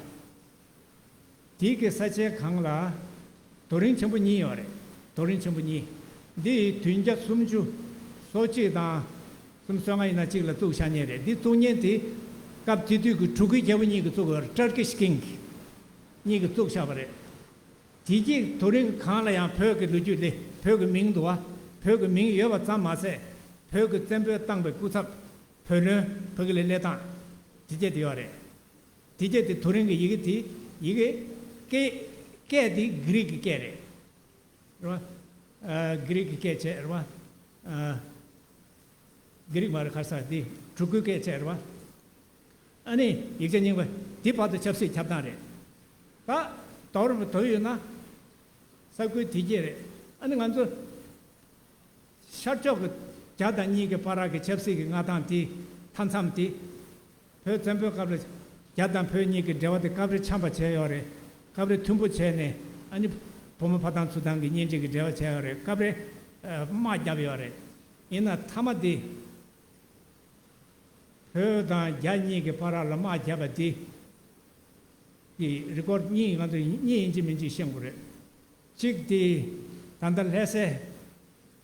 དེ་གི་ས་ཆའི་སྒང་ལ་རྡོ་རིང་ཆེན་པོ་གཉིས་ཡོད་རེད། རྡོ་རིང་ཆེན་པོ་གཉིས། འདི་བདུན་བརྒྱ་སུམ་ཅུ་སོ་གཅིག་དང་སུམ་སོ་ལྔ་ཡིན་ན་གཅིག་ལ་བཙུགས་བཞག་མཁན་རེད། འདི་བཙུགས་མཁན་དེ་སྐབས་དེ་དུས་ཀྱི་གྲུ་གུའི་རྒྱལ་པོ་གཉིས་ཀྱིས་བཙུགས་ཡོད་རེད། Turkish King གཉིས་ཀྱིས་བཙུགས་བཞག་པ་རེད། དེ་གི་རྡོ་རིང་སྒང་ལ་ཡང་བོད་ཀྱི་ལོ་རྒྱུས་ལས་བོད་ཀྱི་མིང་འདུག་བ། བོད་ཀྱི་མིང་ཡོད་པ་ཙམ་མ་ཟད་བོད་ཀྱི་བཙན་པོས་བཏང་པའི་སྐུ་ཚབ་བོད་བློན་ཕ་གི་ལ་སླེབས་སྟངས་དེ་གྱད་དེ་ཡོད་རེད། དེ་གྱད་དེ་དོ་རིང་གི་ཡི་གེ་དེ་ཡི་གེ་སྐད་སྐད་དེ་གྷི་རིག་གི་སྐད་རེད། རེད་བ། ཨ་གྷི་རིག་གི་སྐད་བྱས་རེད་བ། ཨ་གྷི་རིག་མ་རེད། ཁ་སང་དེ་གྲུ་གུའི་སྐད་བྱས་རེད་བ། ཨ་ནི་ཡིག་ཆ་རྙིང་པ་དེ་བར་དུ་ཆབ་སྲིད་ཁྱབ་སྟངས་རེད། ད་དོར་བ་དོར་ཡོད་ན་ས་ཁུལ་དེ་གྱད་རེད། ཨ་ནི་ང་ཚོ་ཤར་ཕྱོགས་ཀྱི་རྒྱ་དང་གཉིས་ཀྱི་བར་གྱི་ཆབ་སྲིད་ཀྱི་མངའ་ཐང་དེ་མཐའ་མཚམས་དེ་བོད་བཙན་པོའི་སྐབས་ལ་རྒྱ་དང་བོད་གཉིས་ཀྱི་འབྲེལ་བ་དེ་སྐབས་རེ་འཆམ་པ་བྱས་ཡོད་རེད། སྐབས་རེ་མཐུན་པོ་བྱས་ནས་ཨ་ནི་བུ་མོ་ཕ་ཐང་ཚུར་ཐང་གི་གཉེན་སྒྲིག་གི་འབྲེལ་བ་བྱས་ཡོད་རེད། སྐབས་རེ་ཨ་དམག་བརྒྱབ་ཡོད་རེད། ཡིན་ན་མཐའ་མ་དེ་བོད་དང་རྒྱ་གཉིས་ཀྱི་བར་ལ་དམག་བརྒྱབ་པ་དེ་གི་རི་ཀོར་གཉིས་ང་ཚོ་གཉིས་ཡིན་གཅིག་མིན་གཅིག་ཤེས་དགོས་རེད། གཅིག་དེ་ད་ལྟ་ལྷ་སའི་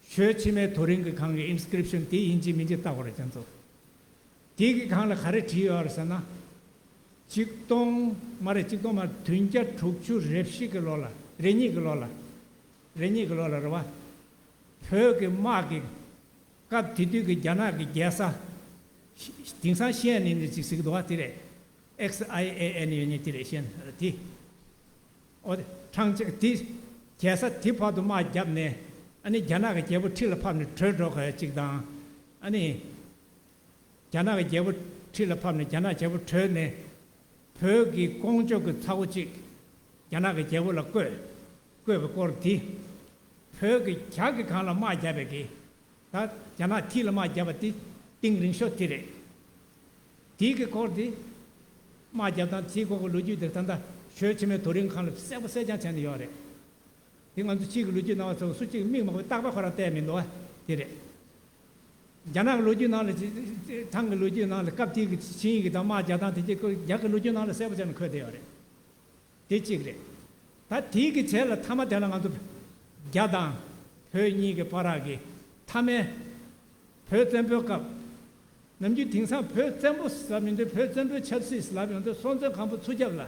ཞོལ་ཕྱི་མའི་དོ་རིང་གི་སྒང་གི་ཨིན་སི་ཀི་རིབ་ཤན་དེ་ཡིན་གཅིག་མིན་གཅིག་བལྟ་དགོས་རེད་ཁྱེད་ཚོ། དེ་གི་སྒང་ལ་ག་རེ་བྲིས་ཡོད་རེད་ཟེར་ན། ཆིག་སྟོང་མ་རེད། ཆིག་སྟོང་མ་རེད། བདུན་བརྒྱ་དྲུག་ཅུ་རེ་བཞི་གི་ལོ་ལ་རེ་གཉིས་ཀྱི་ལོ་ལ་རེ་གཉིས་ཀྱི་ལོ་ལ་རེད་བ། བོད་ཀྱི་དམག་གི་སྐབས་དེ་དུས་ཀྱི་རྒྱ་ནག་གི་རྒྱལ་ས་དེང་སང་ཤི་ཡན་ནན་ནི་ཅིག་ཟེར་གི་འདུག་བ། དེ་རེད། X I A N ཡོད་ནི་དེ་རེད། ཤི་ཡན་དེ། ཨོ་དེ་ཁྲང་ཅིག་དེ་རྒྱལ་ས་དེ་བར་དུ་དམག་བརྒྱབ་ནས་ཨ་ནི་རྒྱ་ནག་གི་རྒྱལ་པོ་ཁྲི་ལ་ཕབ་ནས་བྲོས་འགྲོ་ག་ཅིག་དང་། ཨ་ནི་རྒྱ་ནག་གི་རྒྱལ་པོ་ཁྲི་ལ་ཕབ་ནས་རྒྱ་ནག་རྒྱལ་པོ་བྲོས་ནས་བོད་ཀྱི་ཀོང་ཇོ་གི་ཚ་བོ་གཅིག་རྒྱ་ནག་གི་རྒྱལ་པོ་ལ་བསྐོས། བསྐོས་པའི་སྐོར་དེ། བོད་ཀྱི་རྒྱ་གི་སྒང་ལ་དམག་བརྒྱབ་པའི་གི་ད་རྒྱ་ནག་ཐིག་ལ་དམག་བརྒྱབ་པ་དེ་གཏིང་རིང་ཤོས་དེ་རེད། དེའི་གི་སྐོར་དེ་དམག་བརྒྱབ་སྟངས་དེའི་སྐོར་གྱི་ལོ་རྒྱུས་དེ་ད་ལྟ་ཞོལ་ཕྱི་མའི་དོ་རིང་སྒང་ལ་གསལ་པོ་གསལ་རྐྱང་བྱས་ནས་ཡོད་རེད། དེ་ང་ཚོ་ཕྱིས་ཀྱི་ལོ་རྒྱུས་སྣང་བ་ཚོ་སུ་གཅིག་མིག་མང་པོའི་རྟག་པ་ཁོ་རང་བལྟས་མི་འདུག་བ། དེ་རེད། རྒྱ་ནག་གི་ལོ་རྒྱུས་ནང་ལ་ཅི་ཅི་ཐང་གི་ལོ་རྒྱུས་ནང་ལ་སྐབས་དེའི་གི་ཆིངས་ཡིག་གི་དང་དམག་རྒྱག་སྟངས་དེ་ཅིག་ཁོ་རྒྱ་གི་ལོ་རྒྱུས་ནང་ལ་གསལ་པོ་བྱས་ནས་འཁོད་བསྡད་ཡོད་རེད། དེ་གཅིག་རེད། ད་དེའི་གི་རྗེས་ལ་མཐའ་མ་དེ་ལ་ང་ཚོ་རྒྱ་དང་བོད་གཉིས་ཀྱི་བར་གྱི་མཐའ་མའི་བོད་བཙན་པོའི་སྐབས། ནམ་རྒྱུན་དེང་སང་བོད་བཙན་པོ་ཟེར་མི་འདུག་བོད་བཙན་པོའི་ཆབ་སྲིད་ལབ་ཡོང་དུས་སྲོང་བཙན་སྒམ་པོ་ཚུར་རྒྱབ་ལ།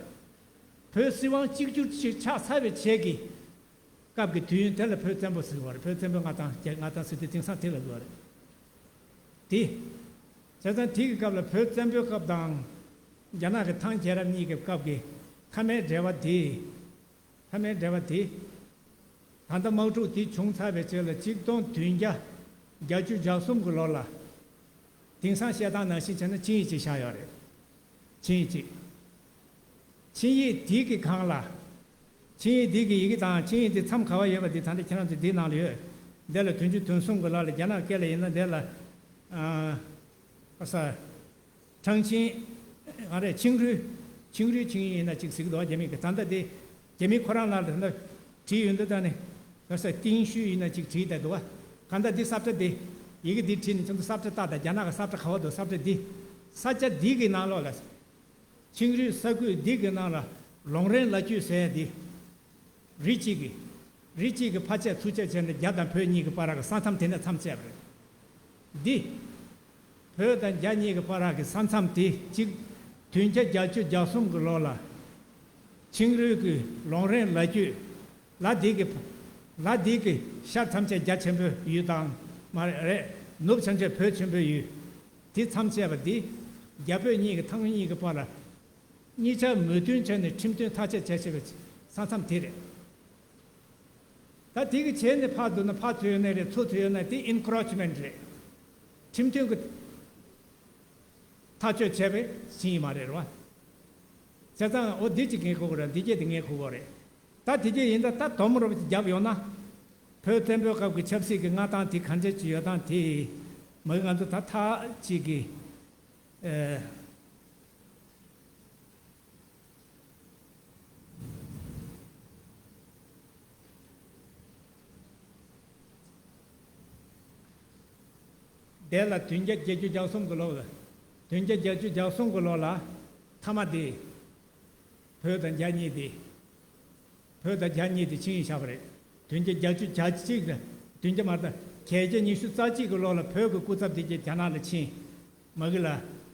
བོད་སྲིད་དབང་གཅིག་གྱུར་ཅིག་ཆགས་ཚར་བའི་རྗེས་ཀྱི་སྐབས་ཀྱི་དུས་ཡུན་དེ་ལ་བོད་བཙན་པོ་ཟེར་བ་རེད། བོད་བཙན་པོའི་མངའ་ཐང་རྒྱལ་མངའ་ཐང་ཟེར་དུས་དེང་སང་དེ་ལ་གོ་རེད། དེ། བྱས་ཙང་དེ་གི་སྐབས་ལ་བོད་བཙན་པོའི་སྐབས་དང་། རྒྱ་ནག་གི་ཐང་རྒྱལ་རབས་གཉིས་ཀྱི་སྐབས་ཀྱི་མཐའ་མའི་འབྲེལ་བ་དེ། མཐའ་མའི་འབྲེལ་བ་དེ། ད་ལྟ་དམག་འཁྲུག་དེ་བྱུང་ཚར་བའི་རྗེས་ལ་གཅིག་སྟོང་བདུན་བརྒྱ་བརྒྱད་ཅུ་གྱ་གསུམ་གྱི་ལོ་ལ། དེང་སང་བཤད་སྟངས་ནང་བཞིན་བྱས་ན་ཆིངས་ཡིག་ཅིག་བཞག་ཡོད་རེད། ཆིངས་ཡིག་ཅིག་ཆིངས་ཡིག་དེ་གི་སྒང་ལ། ཆིངས་ཡིག་འདི་གི་ཡི་གེ་དང་ཆིངས་ཡིག་འདི་མཚམས་ག་བ་ཡོད་པ་འདི་ད་ལྟ་ཁྱེད་རང་ཚོ་འདིའི་ནང་ལ་ཡོད། འདི་ལ་བདུན་ཅུ་དོན་གསུམ་གྱི་ལོ་ལ་རྒྱ་ནག་སྐད་ལ་ཡིན་ན་འདི་ལ། ཨ། ཨ་ས། ཁྲང་ཆིང་། ཨ་རེ་ཆིང་རུའི། ཆིང་རུའི་ཆིངས་ཡིག་ཡིན་ན་ཅིག་ཟེར་གི་འདུག་རྒྱ་མི་གི་ད་ལྟ་འདི། རྒྱ་མི་ཁོ་རང་ལ་ད་ལྟ་བྲིས་ཡོད་འདུག་ད་ནི། ཨ་ས་ཏིང་ཤུའི་ཡིན་ན་ཅིག་བྲིས་བསྡད་འདུག་བ། གང་ལྟར་འདི་ས་བཀྲ་འདི། ཡི་གེ་འདི་བྲིས་ནས་ཁྱོད་ཚོ་ས་བཀྲ་བཏགས་དང་རྒྱ་ནག་གི་ས་བཀྲ་ག་བ་འདུག་ས་བཀྲ་འདི། ས་ཆ་འདི་གི་ནང་ལོགས་ལ། ཆིང་རུའི་ས་ཁུལ་འདི་གི་ནང་ལ་ལོང་རན་ལ་ཆུ་ཟེར་ཡ་འདི། རི་གཅིག་གི། རི་གཅིག་གི་ཕར་ཆད་ཚུར་ཆད་བྱས་ནས་རྒྱ་དང་བོད་གཉིས་ཀྱི་བར་གྱི་ས་མཚམས་དེ་ནས་མཚམས་བཅད་པ་རེད། འདི། བོད་དང་རྒྱ་གཉིས་ཀྱི་བར་གྱི་ས་མཚམས་དེ་གཅིག་བདུན་བརྒྱ་བརྒྱད་ཅུ་གྱ་གསུམ་གྱི་ལོ་ལ། ཆིང་རུའི་གི་ལོང་རན་ལ་ཆུ། ལ་དེ་གི། ལ་དེ་གི་ཤར་ཐམས་ཅད་རྒྱ་ཆེན་པོའི་ཡུལ་དང་། མ་རེད། ནུབ་ཐམས་ཅད་བོད་ཆེན་པོའི་ཡུལ། དེ་མཚམས་བཅད་པ་འདི། རྒྱ་བོད་གཉིས་ཀྱི་ཐང་གཉིས་ཀྱི་བར་ལ། གཉིས་ཆར་མོས་མཐུན་བྱས་ནས་ཁྲིམས་མཐུན་ཐག་གཅོད་བྱས་བྱས་པའི་ས་མཚམས་དེ་རེད། ད་དེ་གི་བྱས་ནས་ཕར་འདུག་ན་ཕར་ཚུར་ཡོད་ནའི་རེད། ཚུར་ཚུར་ཡོད་ན་དེ་ཨིན་ཁོ་རོ་ཆི་མེན་ཊི་རེད། ཁྲིམས་མཐུན་གྱི་ཐག་གཅོད་བྱས་པའི་ཆིངས་ཡིག་མ་རེད་རེད་བ། བྱས་ཙང་འོ་འདི་གཅིག་ངས་གོ་དགོས་རེད། འདི་གཅིག་དེ་ངས་གོ་དགོས་རེད། ད་དེ་གཅིག་ཡིན་ད་ད་དོམ་རོབ་ཅིག་བརྒྱབ་ཡོང་ན། བོད་བཙན་པོའི་སྐབས་ཀྱི་ཆབ་སྲིད་ཀྱི་མངའ་ཐང་དེ་ག་འདྲ་ཅིག་ཡོད་སྟངས་དེ། མ་གི་ང་ཚོ་ད་ཐག་གཅིག་གི། ཨེ། དེ་ལ་བདུན་བརྒྱ་བརྒྱད་ཅུ་གྱ་གསུམ་གྱི་ལོ་ལ། བདུན་བརྒྱ་བརྒྱད་ཅུ་གྱ་གསུམ་གྱི་ལོ་ལ། མཐའ་མ་དེ། བོད་དང་རྒྱ་གཉིས་དེ། བོད་དང་རྒྱ་གཉིས་དེ་ཆིངས་ཡིག་བཞག་པ་རེད། བདུན་བརྒྱ་བརྒྱད་ཅུ་གྱ་གཅིག་ལ། བདུན་བརྒྱ་མ་རེད་ད། བརྒྱད་བརྒྱ་ཉི་ཤུ་རྩ་གཅིག་གི་ལོ་ལ་བོད་ཀྱི་སྐུ་ཚབ་དེ་གྱད་རྒྱ་ནག་ལ་ཕྱིན། མ་གི་ལ།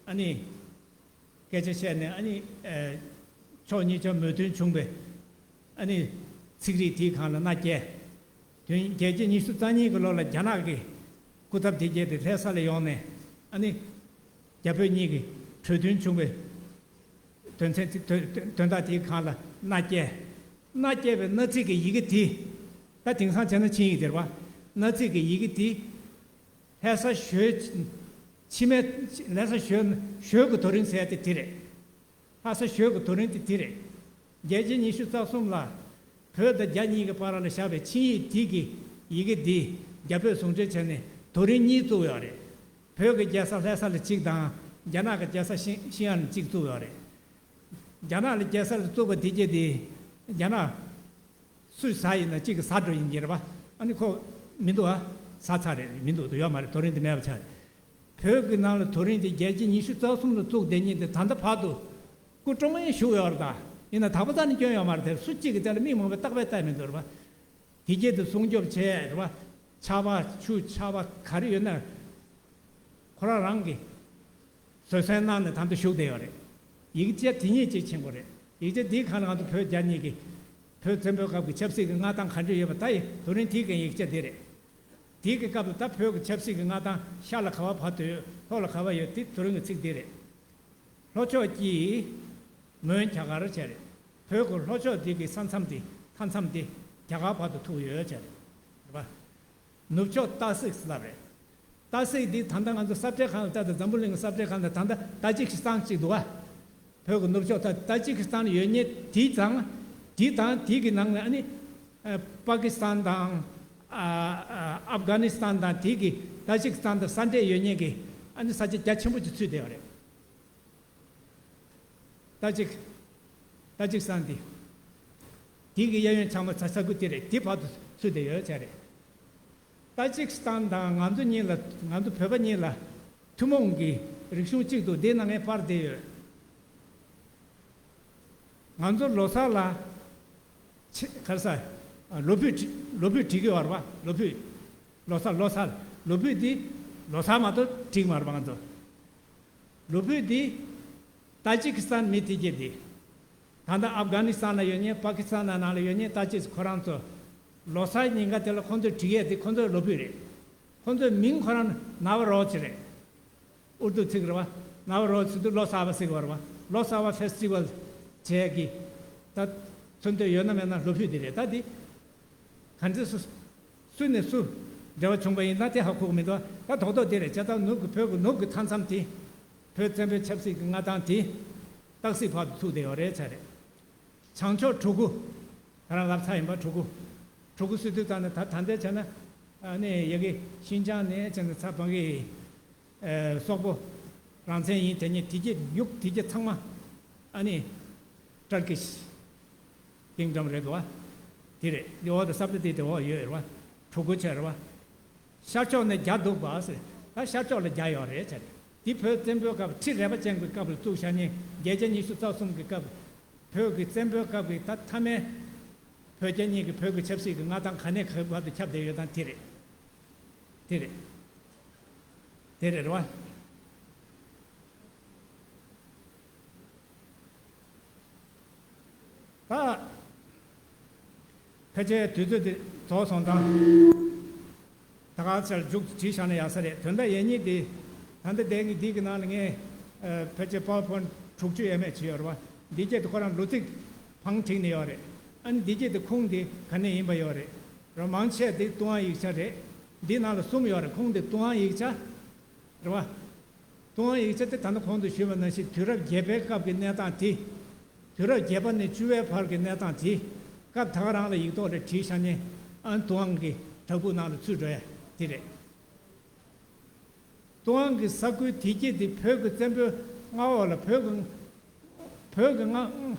ཨ་ནི། སྐད་ཆ་བཤད་ནས་ཨ་ནི། ཨེ། ཕྱོགས་གཉིས་ཆར་མོས་མཐུན་བྱུང་བའི། ཨ་ནི། ཚིག་རིས་དེའི་སྒང་ལ་མནའ་བསྐྱལ། དུས་བརྒྱད་བརྒྱ་ཉི་ཤུ་རྩ་གཉིས་ཀྱི་ལོ་ལ་རྒྱ་ནག་གི་སྐུ་ཚབ་དེ་གྱད་དེ་ལྷ་ས་ལ་ཡོང་ནས། ཨ་ནི། རྒྱ་བོད་གཉིས་ཀྱི་གྲོས་མཐུན་བྱུང་བའི་དོན་ཚན་དེ་དོན་དོན་དག་དེའི་སྒང་ལ་མནའ་བསྐྱལ། མནའ་བསྐྱལ་བའི་མནའ་ཚིག་གི་ཡི་གེ་དེ། ད་དེང་སང་བྱས་ན་ཆིངས་ཡིག་དེ་རེད་བ། མནའ་ཚིག་གི་ཡི་གེ་དེ། ལྷ་ས་ཞོལ། ཕྱི་མའི་ལྷ་ས་ཞོལ་ཞོལ་གྱི་དོ་རིང་ཟེར་ཡ་དེ་དེ་རེད། ལྷ་ས་ཞོལ་གྱི་དོ་རིང་དེ་དེ་རེད། བརྒྱད་བརྒྱ་ཉི་ཤུ་རྩ་གསུམ་ལ། བོད་དང་རྒྱ་གཉིས་ཀྱི་བར་ལ་བཞག་པའི་ཆིངས་ཡིག་དེ་གི་ཡི་གེ་འདི་རྒྱ་བོད་ཟུང་འབྲེལ་བྱས་ནས་དོ་རིང་གཉིས་བཙུགས་ཡོད་རེད། བོད་ཀྱི་རྒྱལ་ས་ལྷ་ས་ལ་གཅིག་དང་། རྒྱ་ནག་གི་རྒྱལ་ས་ཤི་ཤི་ཡང་ལ་གཅིག་བཙུགས་ཡོད་རེད། རྒྱ་ནག་ལ་རྒྱལ་ས་ལ་བཙུགས་པ་དེ་གྱད་དེ། རྒྱ་ནག་སུས་ཟ་ཡིན་ན་གཅིག་གིས་ཟ་འགྲོ་ཡིན་གྱི་རེད་པ། ཨ་ནི་ཁོ་མི་འདུག་ཨ། ཟ་ཚར་རེད། མི་འདུག་དུ་ཡོད་མ་རེད། དོ་རིང་དེ་མེད་པ་ཆགས་རེད། བོད་ཀྱི་ནང་ལ་དོ་རིང་དེ་བརྒྱད་བརྒྱ་ཉི་ཤུ་རྩ་གསུམ་ལ་བཙུགས་བསྡད་མཁན་དེ་ད་ལྟ་བར་དུ་སྐུ་གྲོངས་ཡང་བཞུགས་ཡོད་རེད་ད། ཡིན་ན་དག་པ་རྩ་ནས་སྐྱོན་ཡོད་མ་རེད་དེ། སུ་གཅིག་གིས་དེ་ལ་མིག་མང་པོས་བལྟ་བས་བལྟས་མི་འདུག་རེད་པ། དེ་གྱད་དེ་སྲུང་སྐྱོབ་བྱས་རེད་པ། ཆར་པ་ཆུ་ཆར་པ་ག་རེ་ཡོད་ན། ཁོ་རང་རང་གིས་བཟོད་བསྲན་གནང་ནས་ད་ལྟ་བཞུགས་བསྡད་ཡོད་རེད། ཡིག་ཆ་དེ་ཉིད་ཅིག་མཁྱེན་དགོས་རེད། ཡིག་ཆ་འདིའི་སྒང་ལ་ང་ཚོ་བོད་རྒྱ་གཉིས་ཀྱི་བོད་བཙན་པོའི་སྐབས་ཀྱི་ཆབ་སྲིད་ཀྱི་མངའ་ཐང་ག་འདྲ་ཡོད་པ་ད་ཡི་དོ་རིང་དེའི་སྒང་ཡིག་ཆ་འདི་རེད། དེའི་གི་སྐབས་ལ་ད་བོད་ཀྱི་ཆབ་སྲིད་ཀྱི་མངའ་ཐང་ཤར་ལ་ག་བ་བར་དུ་ཡོད། ལྷོ་ལ་ག་བ་ཡོད། དེ་དོ་རིང་གི་ཚིག་འདི་རེད། ལྷོ་ཕྱོགས་ཀྱི་མོན་རྒྱ་གར་བྱས་རེད། བོད་ཀྱི་ལྷོ་ཕྱོགས་འདི་གི་ས་མཚམས་འདི་མཐའ་མཚམས་འདི་རྒྱ་གར་བར་དུ་ཐུག་ཡོད་བྱས་རེད། རེད་པ། ནུབ་ཕྱོགས་ཏ་སིག་ལབ་རེད། ཏ་སིག་འདི་ད་ལྟ་ང་ཚོ་ས་བཀྲའི་སྒང་ལ་ལྟ་དང་འཛམ་བུ་གླིང་གི་ས་བཀྲའི་སྒང་ལ་ད་ལྟ་ཏ་ཇིག་སི་ཐན་གཅིག་འདུག་ག་བོད་ཀྱི་ནུབ་ཕྱོགས་ད་ཏ་ཇིག་སི་ཐན་ལ་ཡོད་མཁན་དེ་ཙང་། དེ་དང་དེ་གི་ནང་ནས་ཨ་ནི། ཨ། པ་ཀི་སི་ཐན་དང་། ཨ། ཨ། ཨབ་གྷ་ནི་སི་ཐན་དང་དེ་གི་ཏ་ཇིག་སི་ཐན་དང་ས་འབྲེལ་ཡོད་མཁན་གྱི་ཨ་ནི་ས་ཆ་རྒྱ་ཆེན་པོ་ཅིག་ཚུད་བསྡད་ཡོད་རེད། ཏ་ཇིག་ཏ་ཇིག་སི་ཐན་དེ། དེ་གི་གཡས་གཡོན་བྱང་མ་ས་ས་ཁུལ་དེ་རེད། དེ་བར་དུ་ཚུད་བསྡད་ཡོད་ཚད་རེད། ཏ་ཇིག་སི་ཐན་དང་ང་ཚོ་གཉིས་ལ། ང་ཚོ་བོད་པ་གཉིས་ལ་ཐུན་མོང་གི་རིག་གཞུང་གཅིག་འདུག་འདི་ནང་ངའི་པར་བསྡད་ཡོད། ང་ཚོ་ལོ་གསར་ལ་ཆེ་ག་རེ་ཟ། ལོ་ཕུད་བྲི། ལོ་ཕུད་བྲི་གི་ཡོད་རེད་པ། ལོ་ཕུད། ལོ་གསར། ལོ་གསར། ལོ་ཕུད་འདི་ལོ་གསར་མ་གཏོགས་བྲི་གི་མ་རེད་པ། ང་ཚོ་ལོ་ཕུད་འདི་ཏ་ཇིག་སི་ཐན་མི་དེ་གྱད་དེ། ད་ལྟ་ཨབ་གྷ་ནི་སི་ཐན་ལ་ཡོད་མཁན། པ་ཀི་སི་ཐན་ནང་ལ་ཡོད་མཁན་ཏ་ཇིག་ཁོ་རང་ཚོ་ལོ་གསར་ཉིན་ཀ་དེ་ལ་ཁོང་ཚོས་བྲི་ཡས་དེ་ཁོང་ཚོའི་ལོ་ཕུད་རེད། ཁོང་ཚོའི་མིང་ཁོ་རང་ནབ་རོ་ཅི་རེད། ཨུར་དུ་ཚིག་རེད་པ། ནབ་རོ་ཚིག་དུ་ལོ་གསར་པ་ཟེར་གི་ཡོད་རེད་པ། ལོ་གསར་པ་ཕེ་སི་ཊི་ཝལ་བྱས་ཀྱི། ད་མཚོན་དོན་ཡོད་ན་མེད་ན་ལོ་ཕུད་དེ་རེད། ད་དེ་ག་འདྲ་སུ། སུ་ནས་སུ་འབྲེལ་བ་བྱུང་པ་ཡིན་ན་དེ་ཧ་གོ་གི་མི་འདུག་ད་རྡོག་རྡོག་དེ་རེད། བྱས་ཙང་ནུབ་ཀྱི། བོད་ཀྱི་ནུབ་ཀྱི་མཐའ་མཚམས་དེ། བོད་བཙན་པོའི་ཆབ་སྲིད་ཀྱི་མངའ་ཐང་དེ་སྟག་གཟིག་བར་དུ་ཚུགས་བསྡད་ཡོད་རེད་ཟེར་རེད། བྱང་ཕྱོགས་གྲུ་གུ། ང་རང་ལབ་ཚར་ཡིན་པ། གྲུ་གུ། གྲུ་གུ་ཟེར་དུས་ཙམ་ནས། ད་ད་ལྟའི་བྱས་ན་ཨ་ནི་ཡ་གི་ཤིན་ཅང་ནས་བྱས་ན་ཚ་བང་གི་ཨ་སོག་པོ་རང་བཙན་ཡིན། དེ་ནས་དེ་གྱད་ཡུག་དེ་གྱད་ཚང་མ་ཨ་ནི་ཏར་ཀིཤ་ཀིང་ཌམ་རེད་འདུག་པ། དེ་རེད། འདི་འོག་ཏུ་ས་པ་ཏི་དེ་འོག་ཡོད་རེད་པ། གྲུ་གུ་བྱས་རེད་པ། ཤར་ཕྱོགས་ནས་རྒྱ་འདུག་པ་ཟེར། ད་ཤར་ཕྱོགས་ལ་རྒྱ་ཡོད་རེད་ཟེར། འདི་བོད་བཙན་པོའི་སྐབས། ཁྲི་རལ་པ་ཅན་གྱི་སྐབས་ལ་བཙུགས་བཞག་མཁན། བརྒྱད་བརྒྱ་ཉི་ཤུ་རྩ་གསུམ་གྱི་སྐབས། བོད་ཀྱི་བཙན་པོའི་སྐབས་ཀྱི་ད་མཐའ་མའི་བོད་རྒྱ་གཉིས་ཀྱི་བོད་ཀྱི་ཆབ་སྲིད་ཀྱི་མངའ་ཐང་ག་ནས་ག་བར་དུ་ཁྱབ་བསྡད་ཡོད་དང་། དེ་རེད། དེ་རེད། དེ་རེད་རེད་པ། ད་ཕལ་ཆེར་དུས་ཚོད་དེ་རྫོགས་སོང་ཙང་། ད་ག་ཚར་མཇུག་བསྒྲིལ་བཞག་ན་ཡག་ས་རེད། དོན་དག་ཡིན་མིན་དེ། ད་ལྟ་དེ་གི་འདི་གི་ནང་ལ་ངས་ཨ་ཕལ་ཆེར་པ་ཝར་པོའིན་ཊི་དྲུག་ཅུ་ཡས་མས་བྱས་ཡོད་རེད་པ། འདི་གྱད་དེ་ཁོ་རང་ལོ་ཚིགས་བང་བསྒྲིགས་ནས་ཡོད་རེད། ཨ་ནི་འདི་གྱད་དེ་ཁུངས་དེ་ག་ནས་ཡིན་པ་ཡོད་རེད། ར་མང་ཆེ་དེ་ཏུའུ་ཨན་ཡིག་ཆ་རེད། འདི་ནང་ལ་གསུམ་ཡོད་རེད། ཁུངས་དེ་ཏུའུ་ཨན་ཡིག་ཆ་རེད་པ། ཏུའུ་ཨན་ཡིག་ཆ་དེ་ད་ནི་གོང་དུ་ཞུས་པ་ནང་བཞིན་དུས་རབས་བརྒྱད་པའི་སྐབས་ཀྱི་གནས་སྟངས་དེ། དུས་རབས་བརྒྱད་པ་ནས་བཅུ་པའི་བར་གྱི་གནས་སྟངས་དེ། སྐབས་ད་ག་རང་ལ་ཡིག་ཐོག་ལ་བྲིས་བཞག་མཁན་ཨ་ནི་ཏུའུ་ཨན་གྱི་བྲག་ཕུག་ནང་ལ་ཚུད་འགྲོ་ཡ་དེ་རེད། ཏུའུ་ཨན་གྱི་ས་ཁུལ་དེ་གྱད་དེ་བོད་ཀྱི་བཙན་པོའི་མངའ་འོག་ལ། བོད་ཀྱི། བོད་ཀྱི་མངའ་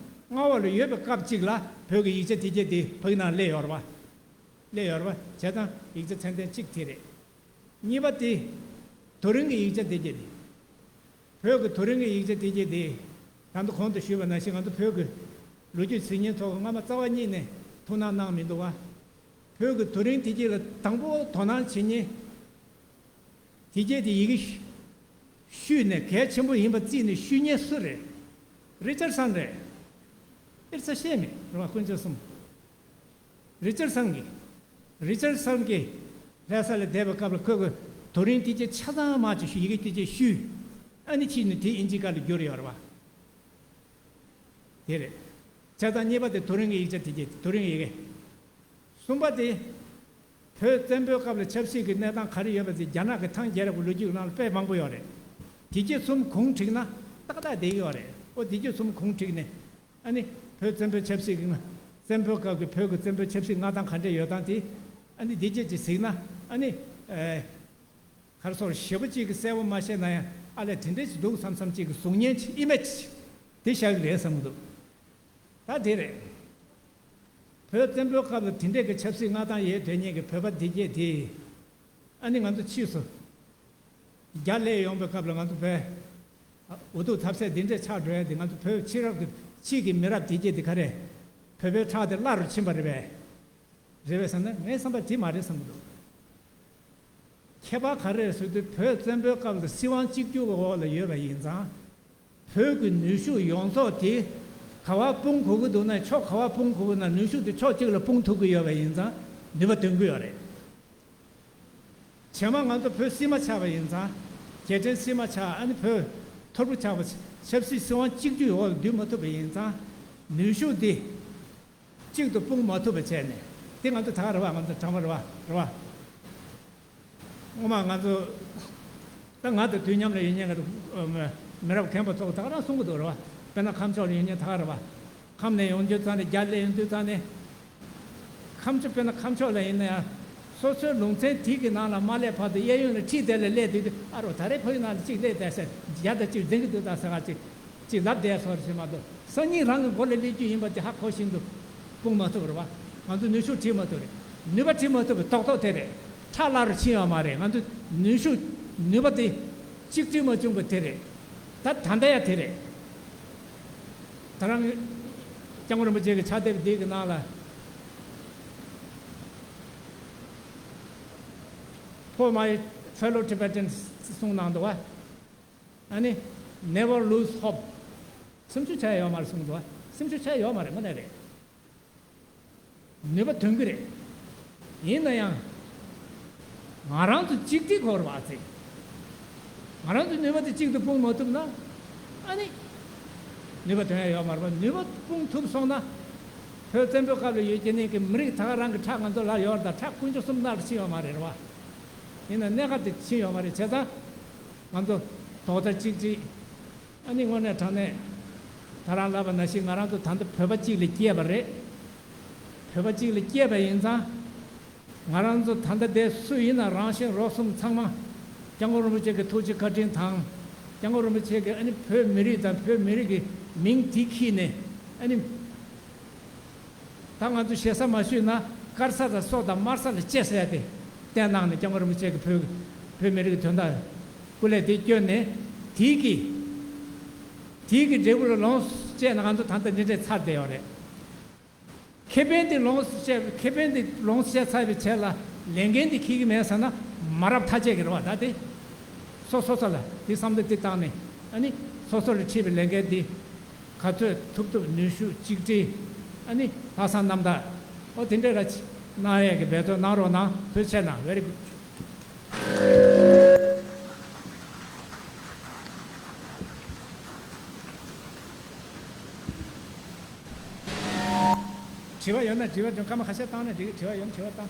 མངའ་འོག་ལ་ཡོད་པའི་སྐབས་གཅིག་ལ་བོད་ཀྱི་ཡིག་ཆ་དེ་གྱད་དེ་ཕ་གི་ནང་སླེབས་ཡོད་རེད་པ། སླེབས་ཡོད་རེད་པ། བྱས་ཙང་ཡིག་ཆ་ཚད་ལྡན་གཅིག་དེ་རེད། གཉིས་པ་དེ་དོ་རིང་གི་ཡིག་ཆ་དེ་གྱད་དེ། བོད་ཀྱི་དོ་རིང་གི་ཡིག་ཆ་དེ་གྱད་དེ། ད་ལྟ་གོང་དུ་ཞུས་པ་ནང་བཞིན་ང་ཚོ་བོད་ཀྱི་ལོ་རྒྱུས་གཟིགས་མཁན་ཚོ་སྔ་མ་རྩ་བ་ཉིད་ནས་ཐུགས་སྣང་གནང་མི་འདུག་པ། བོད་ཀྱི་དོ་རིང་དེ་གྱད་ལ་དང་པོ་དོ་སྣང་བྱེད་མཁན་དེ་གྱད་དེ་ཡི་གེ་ཤུ་བཤུས་ནས་གལ་ཆེན་པོ་ཡིན་པ་བརྩིས་ནས་བཤུས་མཁན་སུ་རེད། རི་ཅར་སན་རེད། ཨེར་ཚ་ཤེས་མེད་རེད་པ། དཀོན་མཆོག་གསུམ། རི་ཅར་སན་གྱིས། རི་ཅར་སན་གྱིས་ལྷ་ས་ལ་བསྡད་པའི་སྐབས་ལ་ཁོས་ཀྱི་དོ་རིང་དེ་གྱད་ཆ་ཚང་མ་ཅིག་ཤུ། ཡི་གེ་དེ་གྱད་ཤུ། ཨ་ནི་ཕྱིས་ནས་དེ་ཨིན་ཇི་སྐད་ལ་བསྒྱུར་ཡོད་རེད་པ། དེ་རེད། བྱས་ཙང་གཉིས་པ་དེ་དོ་རིང་གི་ཡིག་ཆ་དེ་གྱད། དོ་རིང་ཡི་གེ། གསུམ་པ་དེ། བོད་བཙན་པོའི་སྐབས་ལ་ཆབ་སྲིད་ཀྱི་གནས་སྟངས་ག་རེ་ཡོད་པ་དེ་རྒྱ་ནག་གི་ཐང་རྒྱལ་རབས་ཀྱི་ལོ་རྒྱུས་ནང་ལ་དཔེ་མང་པོ་ཡོད་རེད། དེ་གྱད་གསུམ་གུང་བསྒྲིགས་ན་ཏག་ཏག་བསྡད་ཀྱི་ཡོད་རེད། ཨོ་དེ་གྱད་གསུམ་གུང་བསྒྲིགས་ནས། ཨ་ནི་བོད་བཙན་པོའི་ཆབ་སྲིད་ཀྱི་མངའ། བཙན་པོའི་སྐབས་ཀྱི་བོད་ཀྱི་བཙན་པོའི་ཆབ་སྲིད་མངའ་ཐང་ག་འདྲ་ཡོད་དང་དེ། ཨ་ནི་དེ་གྱད་ཅིག་གཟིགས་ན། ཨ་ནི་ཨེ། ག་རེ་ཟེར། ཞེ་པོ་ཅིག་གི་གསལ་པོ་མ་ཤེས་ན་ཡང་། ཨ་ལས་དེ་འདྲ་ཅིག་འདུག་བསམ་བསམ་ཅིག་གི་གཟུགས་བརྙན་ཅིག་ཨི་མེ་ཇི་དེ་ཤར་གི་རེད་བསམ་གི་འདུག་ད་དེ་རེད། བོད་བཙན་པོའི་སྐབས་ལ་དེ་འདྲས་ཀྱི་ཆབ་སྲིད་མངའ་ཐང་ཡོད་དེ་ཉིད་ཀྱི་བོད་པ་དེ་གྱད་དེ། ཨ་ནི་ང་ཚོ་ཕྱིས་སུ་རྒྱ་སླེབས་ཡོང་པའི་སྐབས་ལ་ང་ཚོ་བོད་འུ་ཐུག་ཐབས་ཟད་འདི་འདྲས་ཆགས་འགྲོ་ཡ་དེ། ང་ཚོ་བོད་ཕྱི་རབས་དེ། ཕྱིས་ཀྱི་མི་རབས་དེ་གྱད་དེ་ག་རེ་བོད་པའི་ཁྲག་དེ་བླ་རུ་ཕྱིན་པ་རེད་པས། རེད་པས་བསམ་ན། ངའི་བསམ་པར་དེ་མ་རེད་བསམ་གྱི་འདུག་ཁྱད་པར་ག་རེ་རེད་ཟེར་དུས། བོད་བཙན་པོའི་སྐབས་ལ་སྲིད་དབང་གཅིག་གྱུར་གྱི་འོག་ལ་ཡོད་པ་ཡིན་ཙང་། བོད་ཀྱི་ནུས་ཤུགས་ཡོངས་རྫོགས་དེ་ག་པར་སྤུངས་དགོས་ཀྱི་འདུག་ན། ཕྱོགས་ག་པར་སྤུངས་དགོས་ཀྱི་ན། ནུས་ཤུགས་དེ་ཕྱོགས་གཅིག་ལ་སྤུངས་ཐུབ་ཀྱི་ཡོད་པ་ཡིན་ཙང་ནུས་པ་འདོན་གྱི་ཡོད་རེད། རྗེས་མ་ང་ཚོ་བོད་སིལ་མ་ཆགས་པ་ཡིན་ཙང་། རྒྱལ་ཕྲན་སིལ་མ་ཆགས། ཨ་ནི་བོད་ཐོར་བུ་ཆགས་པ། ཆབ་སྲིད་སྲིད་དབང་གཅིག་གྱུར་འོག་ལ་སྡུད་མ་ཐུབ་པ་ཡིན་ཙང་། ནུས་ཤུགས་འདི་གཅིག་ཏུ་སྤུངས་མ་ཐུབ་པ་བྱས་ནས། དེ་ང་ཚོ་ད་ག་རེད་པ། ང་ཚོ་དྲང་པོ་རེད་པ། རེད་པ། སྔོན་མ་ང་ཚོ། ད་ང་དང་དུས་མཉམ་ལ་ཡོད་མཁན་གྱི་མི་རབས་རྒན་པ་ཚོ་ད་ག་རང་གསུང་གི་འདུག་རེད་པ། དཔེར་ན་ཁམས་ཕྱོགས་ལ་ཡོད་མཁན་ད་ག་རེད་པ། ཁམས་ནས་ཡོང་དུས་ཙང་ནས། རྒྱ་སླེབས་ཡོང་དུས་ཙང་ནས། ཁམས་ཕྱོགས། དཔེར་ན་ཁམས་ཕྱོགས་ལ་ཡིན་ན་ཡང་། སོ་སོའི་ལུང་ཚན་དེ་གི་ནང་ལ་མ་སླེབས་བར་དུ་གཡས་གཡོན་ལ་ཁྲིད་དེ་ལ་སླེབས་དུས། ཨ་རོ། ད་རེས་ཕ་གི་ནང་ལ་གཅིག་སླེབས་བསྡད་ཟེར། རྒྱ་དང་གཅིག་འཛིང་གི་འདུག་ད་ཟེར་བ་ཅིག་ཅིག་ལབ་བསྡད་སོང་ཟེར་མ་གཏོགས། སང་ཉིན་རང་གི་མགོ་ལ་སླེབས་རྒྱུ་ཡིན་པ་དེ་ཧ་གོ་བཞིན་དུ་སྤུངས་མ་ཐུབ་རེད་པ། ང་ཚོ་ནུས་ཤུགས་བྲིས་མ་ཐུབ་རེད། ནུས་པ་བྲིས་མ་ཐུབ་པའི་རྡོག་རྡོག་དེ་རེད། ཁྲག་སླར་ཕྱིན་ཡོད་མ་རེད། ང་ཚོ་ནུས་ཤུགས་ནུས་པ་དེ་གཅིག་སྒྲིལ་མ་བྱུང་བ་དེ་རེད། ད་ད་ལྟ་ཡང་དེ་རེད། ད་རང་སྐྱབས་མགོན་རིན་པོ་ཆེ་གི་ཕྱག་དེབ་འདི་གི་ནང་ལ། For my fellow Tibetans གསུངས་གནང་འདུག་བ། ཨ་ནི། Never lose hope. སེམས་ཤུགས་ཆག་ཡོད་མ་རེད་གསུངས་འདུག་བ། སེམས་ཤུགས་ཆག་ཡོད་མ་རེད། དངོས་གནས་རེད། ནུས་པ་ཐོན་གྱི་རེད། ཡིན་ན་ཡང་། ང་རང་ཚོ་གཅིག་སྒྲིལ་དགོས་རེད་བ་ཚེ། ང་རང་ཚོ་ནུས་པ་དེ་གཅིག་ཏུ་སྤུངས་མ་ཐུབ་ན། ཨ་ནི། ནུས་པ་ཐོན་ཡ་ཡོད་མ་རེད་བ། ནུས་པ་སྤུངས་ཐུབ་སོང་ན། བོད་བཙན་པོའི་སྐབས་ལ་ཡོད་ཀྱི་ནི་གི་མི་རིགས་ད་ག་རང་གི་ཁྲག་ང་ཚོ་ལ་ཡོད་རེད། ད་ཁྲག་དཀོན་མཆོག་གསུམ་ནང་ལ་ཕྱིན་ཡོད་མ་རེད་བ། ཡིན་ན་གནད་འགག་དེ་ཕྱིན་ཡོད་མ་རེད། བྱས་ཙང་། ང་ཚོ་རྡོག་རྩ་གཅིག་སྒྲིལ། ཨ་ནི་དངོས་གནས་དྲང་གནས། ད་རང་ལབ་པ་ནང་བཞིན་ང་རང་ཚོ་ད་ལྟ་བོད་པ་གཅིག་ལ་སྐྱེས་པ་རེད། བོད་པ་གཅིག་ལ་སྐྱེས་པ་ཡིན་ཙང་། ང་རང་ཚོ་ད་ལྟ་དེ་སུ་ཡིན་ན་རང་གཞན་རོགས་གསུམ་ཚང་མ། སྐྱབས་མགོན་རིན་པོ་ཆེ་གི་ཐུགས་རྗེ་བཀའ་དྲིན་དང་། སྐྱབས་མགོན་རིན་པོ་ཆེ་གི་ཨ་ནི་བོད་མི་རིགས་དང་བོད་མི་རིགས་ཀྱི་མིང་དེ་ཁྱེར་ནས་ཨ་ནི། ད་ང་ཚོ་ཞེ་ས་མ་ཞུས་ན་དཀར་ས་དང་སོག་དང་དམར་ས་ལ་གཅེས་ཟེར་ཡ་དེ་བསྟན་གནང་ནས། སྐྱབས་མགོན་རིན་པོ་ཆེ་གི་བོད་བོད་མི་རིགས་ཀྱི་དོན་དག་སྐུ་ལས་དེ་བསྐྱོན་ནས། དེའི་གི་དེའི་གི་འབྲས་བུ་ལ་ལོངས་སྤྱད་ན་ང་ཚོ་ད་ལྟ་འདི་འདྲས་ཚར་བསྡད་ཡོད་རེད། ཁེ་ཕན་དེ་ལོངས་སྤྱད། ཁེ་ཕན་དེ་ལོངས་སྤྱད་ཚར་བའི་རྗེས་ལ་ལས་འགན་དེ་འཁྱེར་གི་མེད་ཟེར་ན་མ་རབས་ཐ་ཆད་ཀྱི་རེད་བ། ད་དེ་སོ་སོ་སོ་ལ་དེ་བསམ་བློ་དེ་བཏང་ནས། ཨ་ནི་སོ་སོ་ལ་འཁྲི་བའི་ལས་འགན་དེ་ག་ཚོད་ཐུབ་ཐུབ་ནུས་ཤུགས་གཅིག་སྒྲིལ། ཨ་ནི་ལྷག་བསམ་རྣམ་དག། ཨོ་དེ་འདྲས་ར་གནང་ཡས་ཀྱི་འབད་བརྩོན་གནང་རོགས་གནང་། ཐུགས་རྗེ་ཆེ་གནང་། Very good. དྲི་བ་ཡོད་ན་དྲི་བ་དྲི། སྐར་མ་ཁ་ཤས་བཏང་ན་འགྲིག། དྲི་བ་ཡོད་ན་དྲི་བ་བཏང་།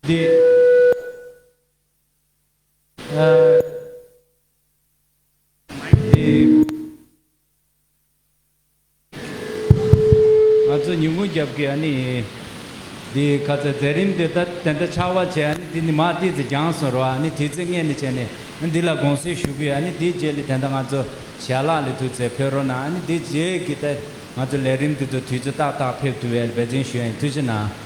འདི། ཨ། འདི། ང་ཚོ་ཉིན་གུང་རྒྱབ་ཀྱི་ཨ་ནི། འདི་ཁ་ཚ་མཛད་རིམ་འདི་ད་དེ་འདྲ་ཆགས་པ་བྱས། ཨ་ནི་འདི་ནི་མ་ཏི་ཙི་རྒྱང་སོང་རོ། ཨ་ནི་དེ་ཚེ་སྔས་ནས་བྱས་ནས་ཨ་འདི་ལ་དགོངས་སེལ་ཞུ་གི་ཡོད། ཨ་ནི་འདི་རྗེས་ལ་དེ་འདྲ་ང་ཚོ་ཞལ་ལག་ལ་ཐུག་ཚེ་ཕེབས་རོགས་གནང་། ཨ་ནི་འདི་རྗེས་ཀྱི་ད་ང་ཚོ་ལས་རིམ་འདི་ཚོ་དུས་ཚོད་ཏག་ཏག་ཕེབས་ཐུབ་པའི་འབད་བརྩོན་ཞུ་ཡ་ཡིན། ཐུགས་རྗེ་གནང་།